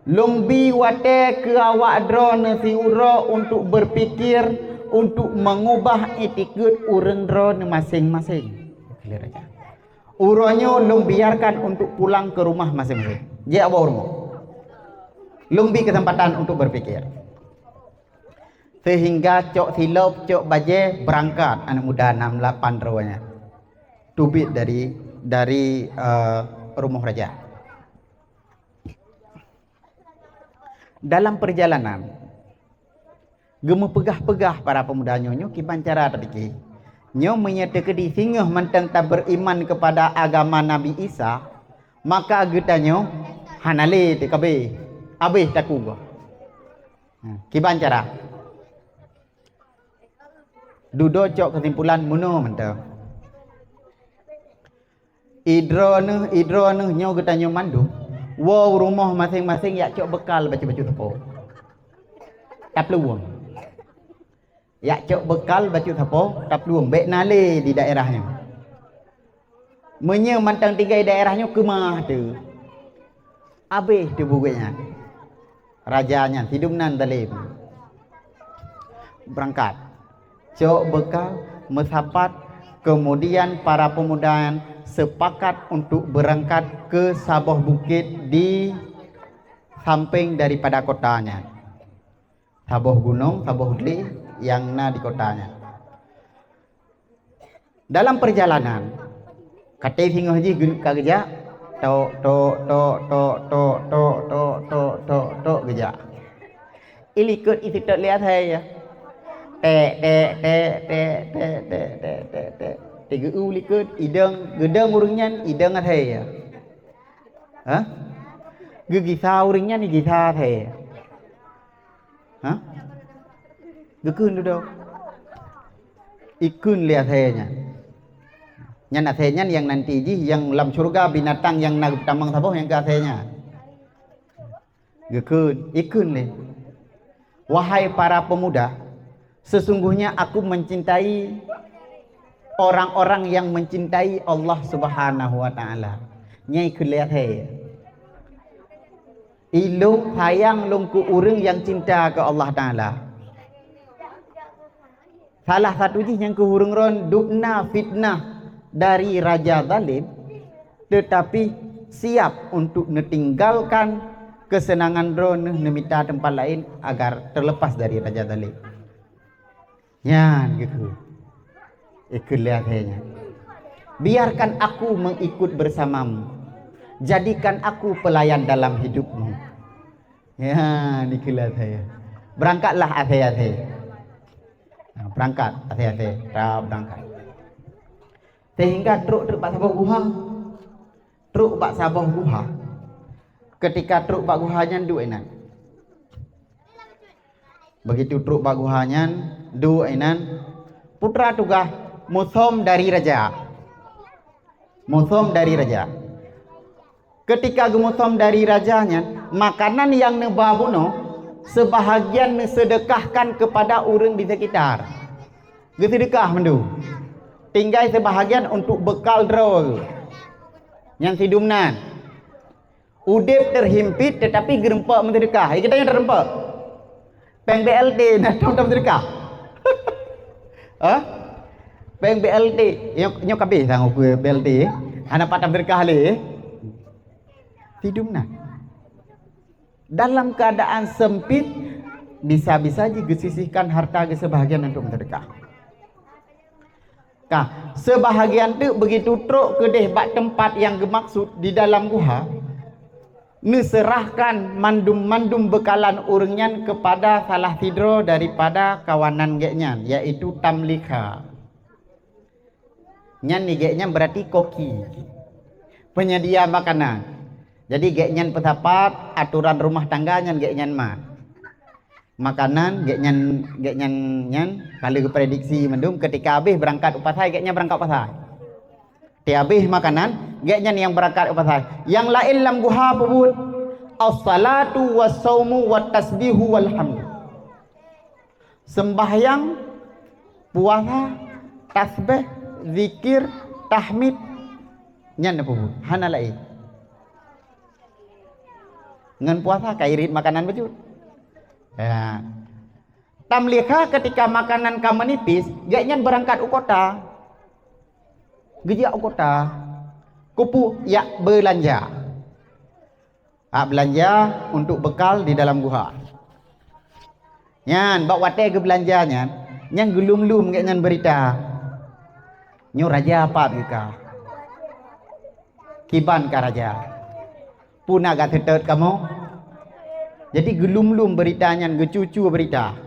lôn bi watée keu awak droeneueh siuroe untuk berpikir untuk mengubah itikeuet ureuëng droeneueh maséng-maséng." Neukheun lé raja. "Uroe nyoe lôn biarkan untuk pulang ke rumah maséng-maséng." Jeuet bak rumoh. Lôn bi kesempatan untuk berpikir. Sehingga cok silop, cok bajée, beurangkat aneuëk muda nam lapan droe nyan. Teubiet dari, dari, eh, rumoh raja. Dalam perjalanan, geumeupeugah-peugah para pemuda nyoe, nyoe kiban cara tapike. Nyoe meunyoe teukeudi singoh mantong taberiman kepada agama Nabi Isa, maka geutanyoe hana lé teukabeh, abeh taku goh. Ha, kiban cara. Dudoe cok keusimpulan meunoe mantong. Idroeneueh, idroeneueh nyoe geutanyoe mandum, woe u rumoh maséng-maséng yak cok beukal bacut-bacut sapo. Taplueng. Yak cok beukal bacut sapo, taplueng. Bék na lé di daerah nyoe. Meunyoe mantong tinggai daerah nyoe keumah teuh. Abeh teuh buet nyan. Raja nyan sidum nan zalim. Beurangkat. Cok beukal, meusapat, kemudian para pemuda nyan sepakat untuk berangkat ke saboh bukét di sampéng daripada kota nyan. Saboh gunong, saboh glé nyang na di kota nyan. Dalam perjalanan, katé singoh jih geuneuk ka geujak, tok, tok, tok, geujak. Ilikot iseutôt lé asai ya. Tek, tek, tek, tek. Tigeu likot, idong, geudong ureuëng nyan, idong asai ya. Ha? Geugisa ureuëng nyan, igisa asai ya. Ha? Geukheun dudoe. Ikheun lé asai nyan. Nyan asai nyan nyang nanti jih, nyang lam syurga binatang nyang na geutamong saboh nyang keu asai nyan. Geukheun, ikheun lé. Wahai para pemuda, sesungguhnya aku mencintai orang-orang yang mencintai Allah Subhanahu wa Ta'ala. Nyai keu lé asai. Ilôn sayang lôn keu ureuëng nyang cinta keu Allah Ta'ala. Salah satu jih nyang keu ureuëng ron dubna fitnah dari raja zalim, tetapi siap untuk neutinggalkan kesenangan droeneueh neumita teumpat laén agar terlepas dari raja zalim. Nyan geukheun. Ikheun lé asai nyan. Biarkan aku mengikut bersamamu. Jadikan aku pelayan dalam hidupmu. Ya, ikheun lé asai. Berangkatlah asai-asai. Nah, berangkat asai-asai. Ra berangkat. Sehingga trok, trok bak saboh guha. Trok bak saboh guha. Ketika trok bak guha nyan duek inan. Begitu trok bak guha nyan, duek inan, putra tugaih musom dari raja. Musom dari raja. Ketika geumusom dari raja nyan, makanan nyang neuba bunoe Seubahagian neuseudeukahkan keupada ureuëng di seukitar. Geuseudeukah mandum. Tinggai seubahagian untuk beukal droe. Nyan sidum nan. Udeb teuhimpit teutapi geureumpok meuseudeukah. Hai geutanyoe teureumpak. Péng B L T na tom-tom seudeukah. Hah? Péng B L T. Nyoe, nyoe kabeh sang ukeue B L T. Hana pat tam seudeukah lé. Sidum nan. Dalam keadaan sempit, bisa-bisa jih geusisihkan harta geuseubahagian untuk meuseudeukah. Ka, seubahagian teuk beugitu trok keudeh bak teumpat nyang geumaksud di dalam guha, neuseurahkan mandum-mandum beukalan ureuëng nyan keupada salah sidroe daripada kawanan gét nyan, yaitu tamlikha. Nyan ni gét nyan berarti koki, penyedia makanan. Jadi gét nyan peusapat, aturan rumah tangga nyan gét nyan mat. Makanan gét nyan, gét nyan nyan ka lheueh geuprediksi mandum, ketika habéh beurangkat u pasai, gét nyan beurangkat u pasai. Ti habéh makanan, gét nyan nyang beurangkat u pasai. Nyang laén lam guha peubuet, "As-salatu was-saumu wat-tasbihu wal hamdu." Sembahyang, puasa, tasbeh, zikir, tahmid, nyan na peubuet, hana laén. Ngon puasa ka irit makanan bacut. Ya. Tamlikha ketika makanan ka meunipis, gét nyan beurangkat u kota. Geujak u kota. Keupeue? Jak beulanja. Hak beulanja untuk beukal di dalam guha. Nyan, bak watée geubeulanja nyan, nyan geulum-lum gét nyan beurita. Nyoe raja pat geuka. Kiban ka raja. Peue na gata teutot kamoe? Jadi geulum-lum beurita nyan, geucu-cu beurita.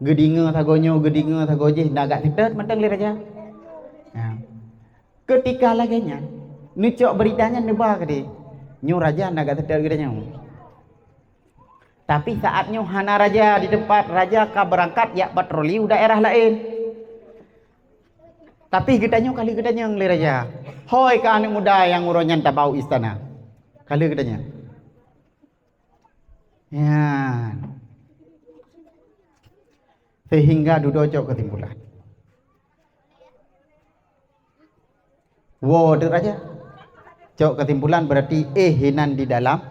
Geudeungoe sagoe nyoe, geudeungoe sagoe jih, na gata teutot mantong lé raja. Ya. Keutika lagée nyan, neucok beurita nyan neuba keudeh. Nyoe raja na gata teutot geutanyoe. Tapi saat nyoe hana raja di teumpat, raja ka beurangkat jak patroli u daerah laén. Tapi geutanyoe ka lheueh geutanyong lé raja, "Hoi ka aneuëk muda nyang uroe nyan tabau istana?" Ka lheueh geutanyong. Nyan. Sehingga dudoe cok keusimpulan. Woe teuk raja. Cok keusimpulan berarti éh inan di dalam,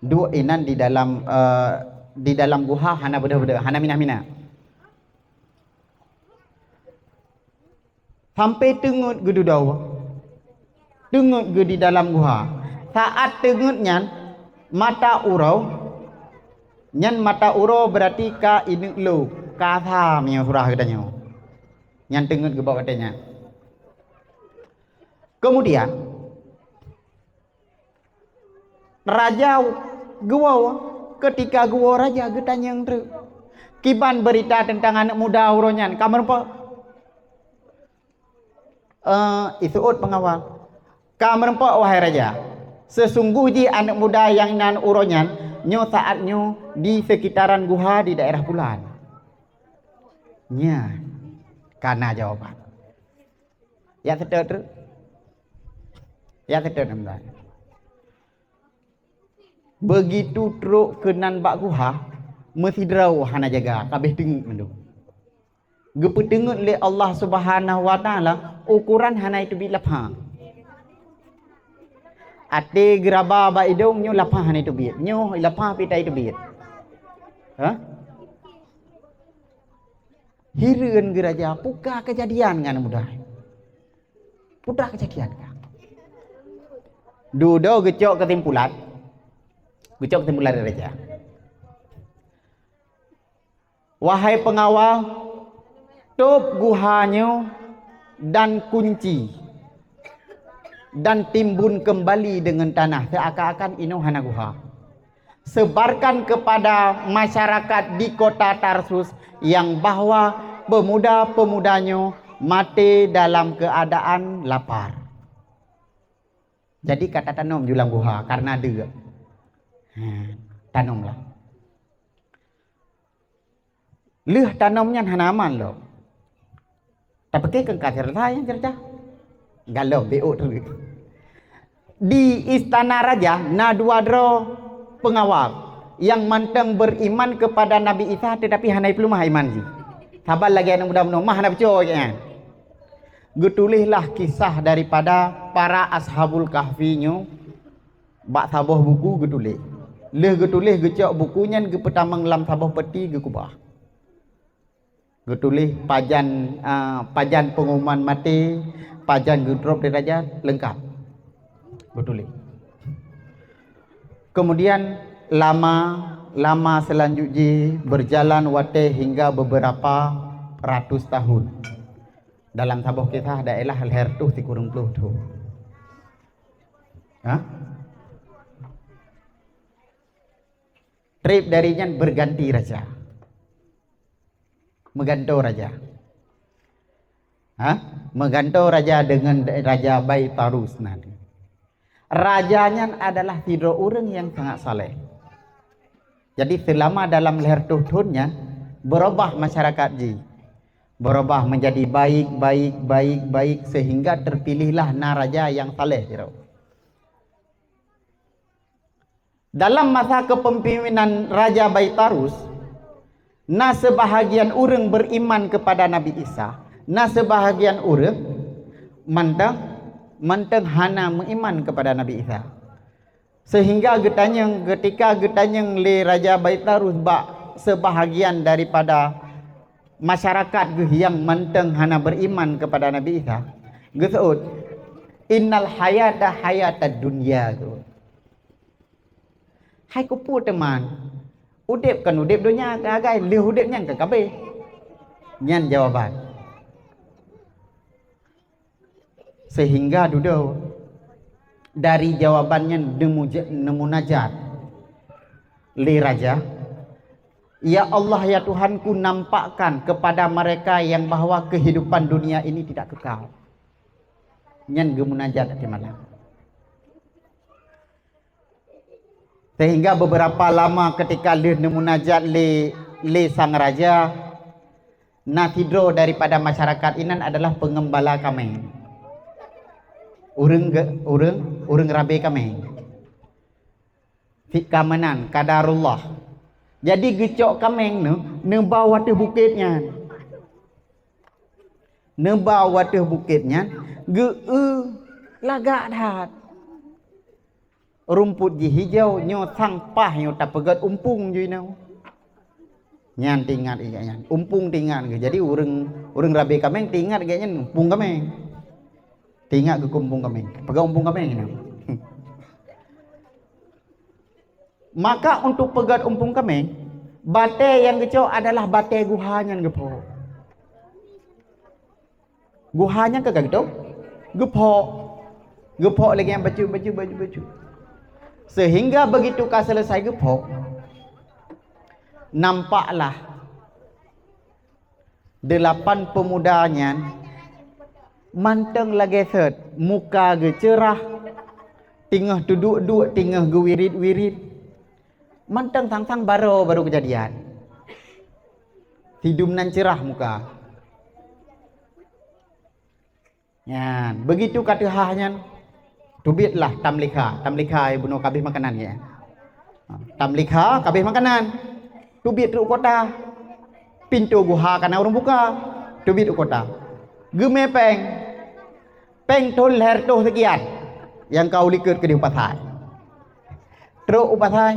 duek inan di dalam, eh, di dalam guha hana beudôh-beudôh, hana minah-minah. Sampai teungeut geududoe. Teungeut geu di dalam guha. Saat teungeut nyan, mata uroe, nyan mata uroe berarti ka ineuk lôk, ka sa meunyoe surah geutanyoe. Nyan teungeut geuboh watée nyan. Kemudian, raja geuwoe, keutika geuwoe raja geutanyong treuk, "Kiban beurita teuntang aneuëk muda uroe nyan, ka meurumpok?" Eh, iseuôt peungawal, "Ka meurumpok, wahai raja. Seusunggoh jih aneuëk muda nyang nan uroe nyan, nyoe saát nyoe di seukitaran guha di daerah bulan." Nyan ka na jawaban. Ya seutôt treuk. Ya seutôt nyan. Beugitu trok keunan bak guha, meusidroe hana jaga, ka abéh teungeut mandum. Geupeuteungeut lé Allah Subhanahu wa Taala, ukoran hana iteubiet lapha. Até geuraba bak idong nyoe lapha hana iteubiet, nyoe lapha pih ta iteubiet. Hah? Hireuen geuraja, peue ka keujadian ngon muda. Peue ka keujadian ka. Dudoe geucok keusimpulan. Geucok keusimpulan dari raja. Wahai peungawal, tôb guha nyoe dan kunci, dan timbun keumbali deungon tanah seuakan-akan inoe hana guha. Sebarkan keupada masyarakat di kota Tarsus nyang bahwa peumuda-peumuda nyoe maté dalam keuadaan lapar. Jadi ka tatanom ju lam guha kareuna deuk. Ha, tanomlah. Lheueh tanom nyan hana aman lom. Tapike keu ka seureuta nyang seureuta. Galom bék ôk treuk. Di istana raja na dua droe peungawal. nyang mantong beriman kepada Nabi Isa, tetapi hana ipeuleumah iman jih. Saban lagée aneuk muda bunoe, mah hana peucaya nyan. Geutuléhlah kisah daripada para Ashabul Kahfi nyoe bak saboh buku geutuléh. Lheueh geutuléh, geucok buku nyan geupeutamong lam saboh peuti, geukubah. Geutuléh pajan, a, pajan pengumuman maté, pajan geudrop deurajat, leungkap. Geutuléh. Kemudian lama, lama seulanjut jih beujalan watée hingga beberapa ratus tahun. Dalam saboh kisah daerah lhée reutôh sikureueng ploh thon. Ha? Treb dari nyan beuganti raja. Meugantoe raja. Ha? Meugantoe raja deungon Raja Baitarus nan. Raja nyan adalah sidroe ureuëng nyang sangat saleh. Jadi, seulama dalam lhée reutôh thon nyan, beurubah masyarakat jih. Beurubah menjadi baik, baik, baik, baik, sehingga terpilihlah na raja nyang saleh sidroe. Dalam masa kepemimpinan Raja Baitarus, na seubahagian ureuëng beriman kepada Nabi Isa, na seubahagian ureuëng mantong, mantong hana meuiman kepada Nabi Isa. Sehingga geutanyong, ketika geutanyong lé Raja Baitarus bak seubahagian daripada masyarakat geuh nyang mantong hana beriman kepada Nabi Isa, geuseuôt, "Innal hayata hayatad dunya," tu. Hai keupeue teuma? Udeb kon udeb donya keu agai, lheueh udeb nyan ka kabeh. Nyan jawaban. Sehingga dudoe dari jawaban nyan neumuja-, neumunajat lé raja, "Ya Allah, ya Tuhanku, nampakkan kepada mereka yang bahwa kehidupan dunia ini tidak kekal." Nyan geumunajat até malam. Sehingga beberapa lama ketika lheueh neumunajat lé, lé sang raja, na sidroe daripada masyarakat inan adalah peungeumbala kaméng. Ureuëng ge-, ureuëng, ureuëng rabe kaméng. Fik ka meunan, qadarullah. Jadi geucok kaméng neu, neuba u ateueh bukét nyan. Neuba u ateueh bukét nyan, geu-eu lagak that. Rumput jih hijau, nyoe sang paih nyoe tapeugét umpung jinoe. Nyan teuingat geuh nyan. Umpung teuingat geuh. Jadi ureuëng, ureuëng rabe kaméng teuingat geuh nyan umpung kaméng. Teuingat geuh umpung kaméng. Peugét umpung kaméng nyoe. Maka untuk peugét umpung kaméng, batée nyang geucok adalah batée guha nyan geuphok. Guha nyan ka geudob, geuphok. Geuphok lagée nyan bacut, bacut, bacut, bacut. Sehingga begitu ka selesai geuphok, nampaklah delapan pemuda nyan mantong lagée sét, muka geuceurah, teungoh teuduek-duek, teungoh geuwirit-wirit. Mantong sang-sang baroe, baru keujadian. Sidum nan ceurah muka. Nyan, begitu ka teuhah nyan, teubiet lah tamlikha. Tamlikha, eh, bunoe ka abéh makanan, ya. Tamlikha ka abéh makanan. Teubiet trok u kota. Pintoe guha ka na ureuëng buka. Teubiet u kota. Geumé péng. Péng thon lhée reutôh seukian. Nyang ka u likot keudeh u pasai. Trok u pasai.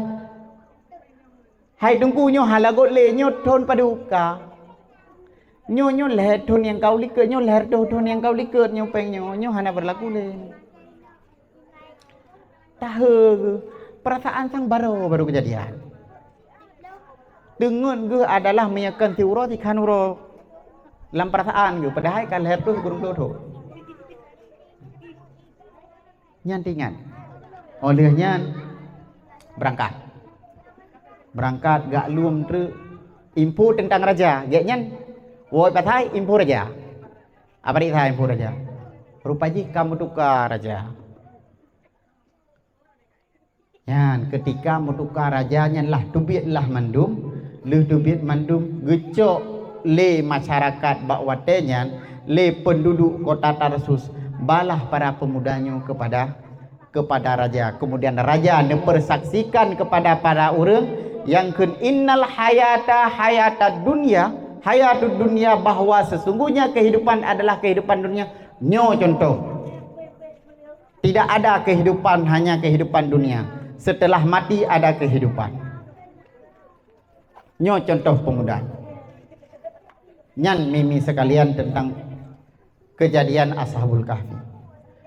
Hai Teungku, nyoe hana göt lé, nyoe thon padub ka. Nyoe, nyoe lhée thon nyang ka u likot, nyoe lhée reutôh thon nyang ka u likot, nyoe péng nyoe, nyoe hana beurlaku lé. Tahe geuh, peurasaan sang baroe, baru keujadian. Teungeut geuh adalah meunyoe kon siuroe sikhan uroe lam peurasaan geuh, padahai ka lhée reutôh sikureueng ploh thon. Nyan teuingat. Óh lheueh nyan, beurangkat. Beurangkat gak lom treuk info teuntang raja. Gét nyan, woe pasai info raja. Apa dik sa info raja? Rupa jih ka meutuka raja. Nyan, keutika meutuka raja nyan lah teubiet lah mandum, lheueh teubiet mandum geucok lé masyarakat bak watée nyan, lé peunduduek kota Tarsus, balah para peumuda nyoe keupada, keupada raja. Keumudian raja neupeusaksikan keupada para ureuëng Nyang kheun, "Innal hayata hayatad dunya, hayatud dunya," bahwa sesungguhnya kehidupan adalah kehidupan dunia. Nyoe contoh. Tidak ada kehidupan, hanya kehidupan dunia. Setelah mati ada kehidupan. Nyoe contoh peumuda. Nyan mimi sekalian tentang kejadian Ashabul Kahfi.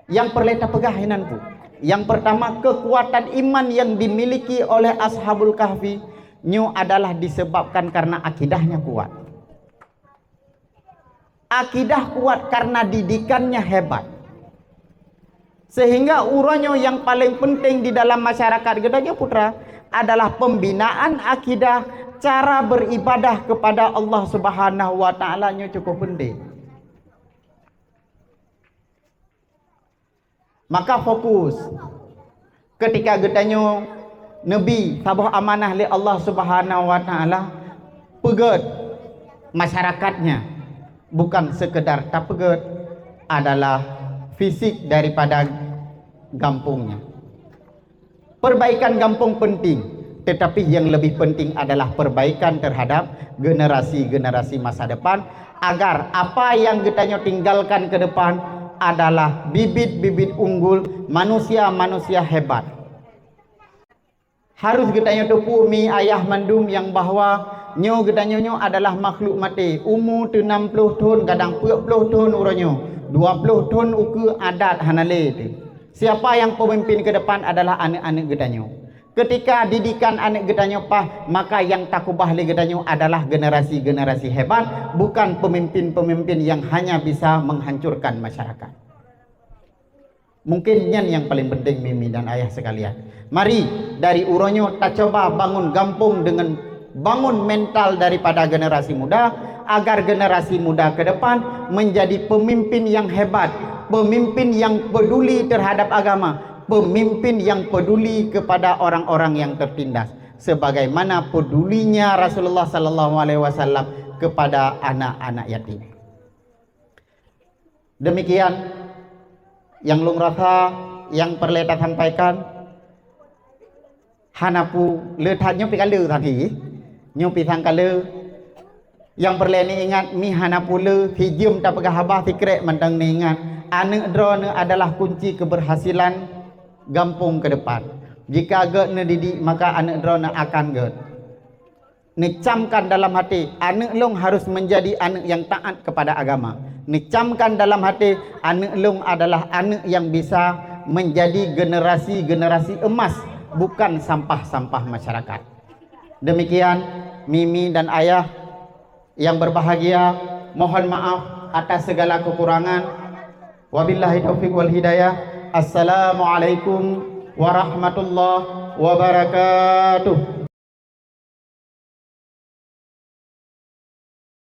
Nyang peureulée tapeugah inan pu. Yang pertama, kekuatan iman yang dimiliki oleh Ashabul Kahfi nyoe adalah disebabkan karena akidahnya kuat. Akidah kuat karena didikannya hebat. Sehingga uroe nyoe nyang paling penting di dalam masyarakat geutanyoe putra adalah pembinaan akidah, cara beribadah kepada Allah Subhanahu wa Ta'ala nyoe cukup penting. Maka fokus ketika geutanyoe neubi saboh amanah lé Allah Subhanahu wa Ta'ala, peugét masyarakatnya, bukan sekedar tapeugét adalah fisik daripada gampongnya. Perbaikan gampong penting, tetapi yang lebih penting adalah perbaikan terhadap generasi-generasi masa depan, agar apa yang geutanyoe tinggalkan ke depan adalah bibit-bibit unggul, manusia-manusia hebat. Harus geutanyoe teupeu mi ayah mandum nyang bahwa nyoe geutanyoe nyoe adalah makhluk maté, umu teu nam ploh thon, kadang peuet ploh thon uroe nyoe, dua ploh thon ukeue adat hana lé teuh. Siapa yang pemimpin ke depan adalah aneuk-aneuk geutanyoe. Ketika didikan aneuk geutanyoe paih, maka yang takubah lé geutanyoe adalah generasi-generasi hebat, bukan pemimpin-pemimpin yang hanya bisa menghancurkan masyarakat. Mungkin nyan yang paling penting, mimi dan ayah sekalian. Mari, dari uroe nyoe tacoba bangun gampong dengan bangun mental daripada generasi muda, agar generasi muda ke depan menjadi pemimpin yang hebat, pemimpin yang peduli terhadap agama, pemimpin yang peduli kepada orang-orang yang tertindas, sebagaimana pedulinya Rasulullah sallallahu alaihi wasallam kepada anak-anak yatim. Demikian nyang lôn rasa nyang peureulée tasampaikan. Hana pu le that nyoe pi ka le tadi. Nyoe pi sang ka le. Nyang peureulée neuingat, mi hana pu le, sijeuem tapeugah haba sikrek mantong neuingat. Aneuk droeneuh adalah kunci keberhasilan gampong ke depan. Jika gét neudidik, maka aneuk droeneuh akan gét. Neucamkan dalam hati, aneuk lôn harus menjadi aneuk yang taat kepada agama. Neucamkan dalam hati, aneuk lôn adalah aneuk yang bisa menjadi generasi-generasi emas, bukan sampah-sampah masyarakat. Demikian, mimi dan ayah yang berbahagia, mohon maaf atas segala kekurangan. Wabillahi taufiq wal hidayah. Assalamualaikum warahmatullahi wabarakatuh.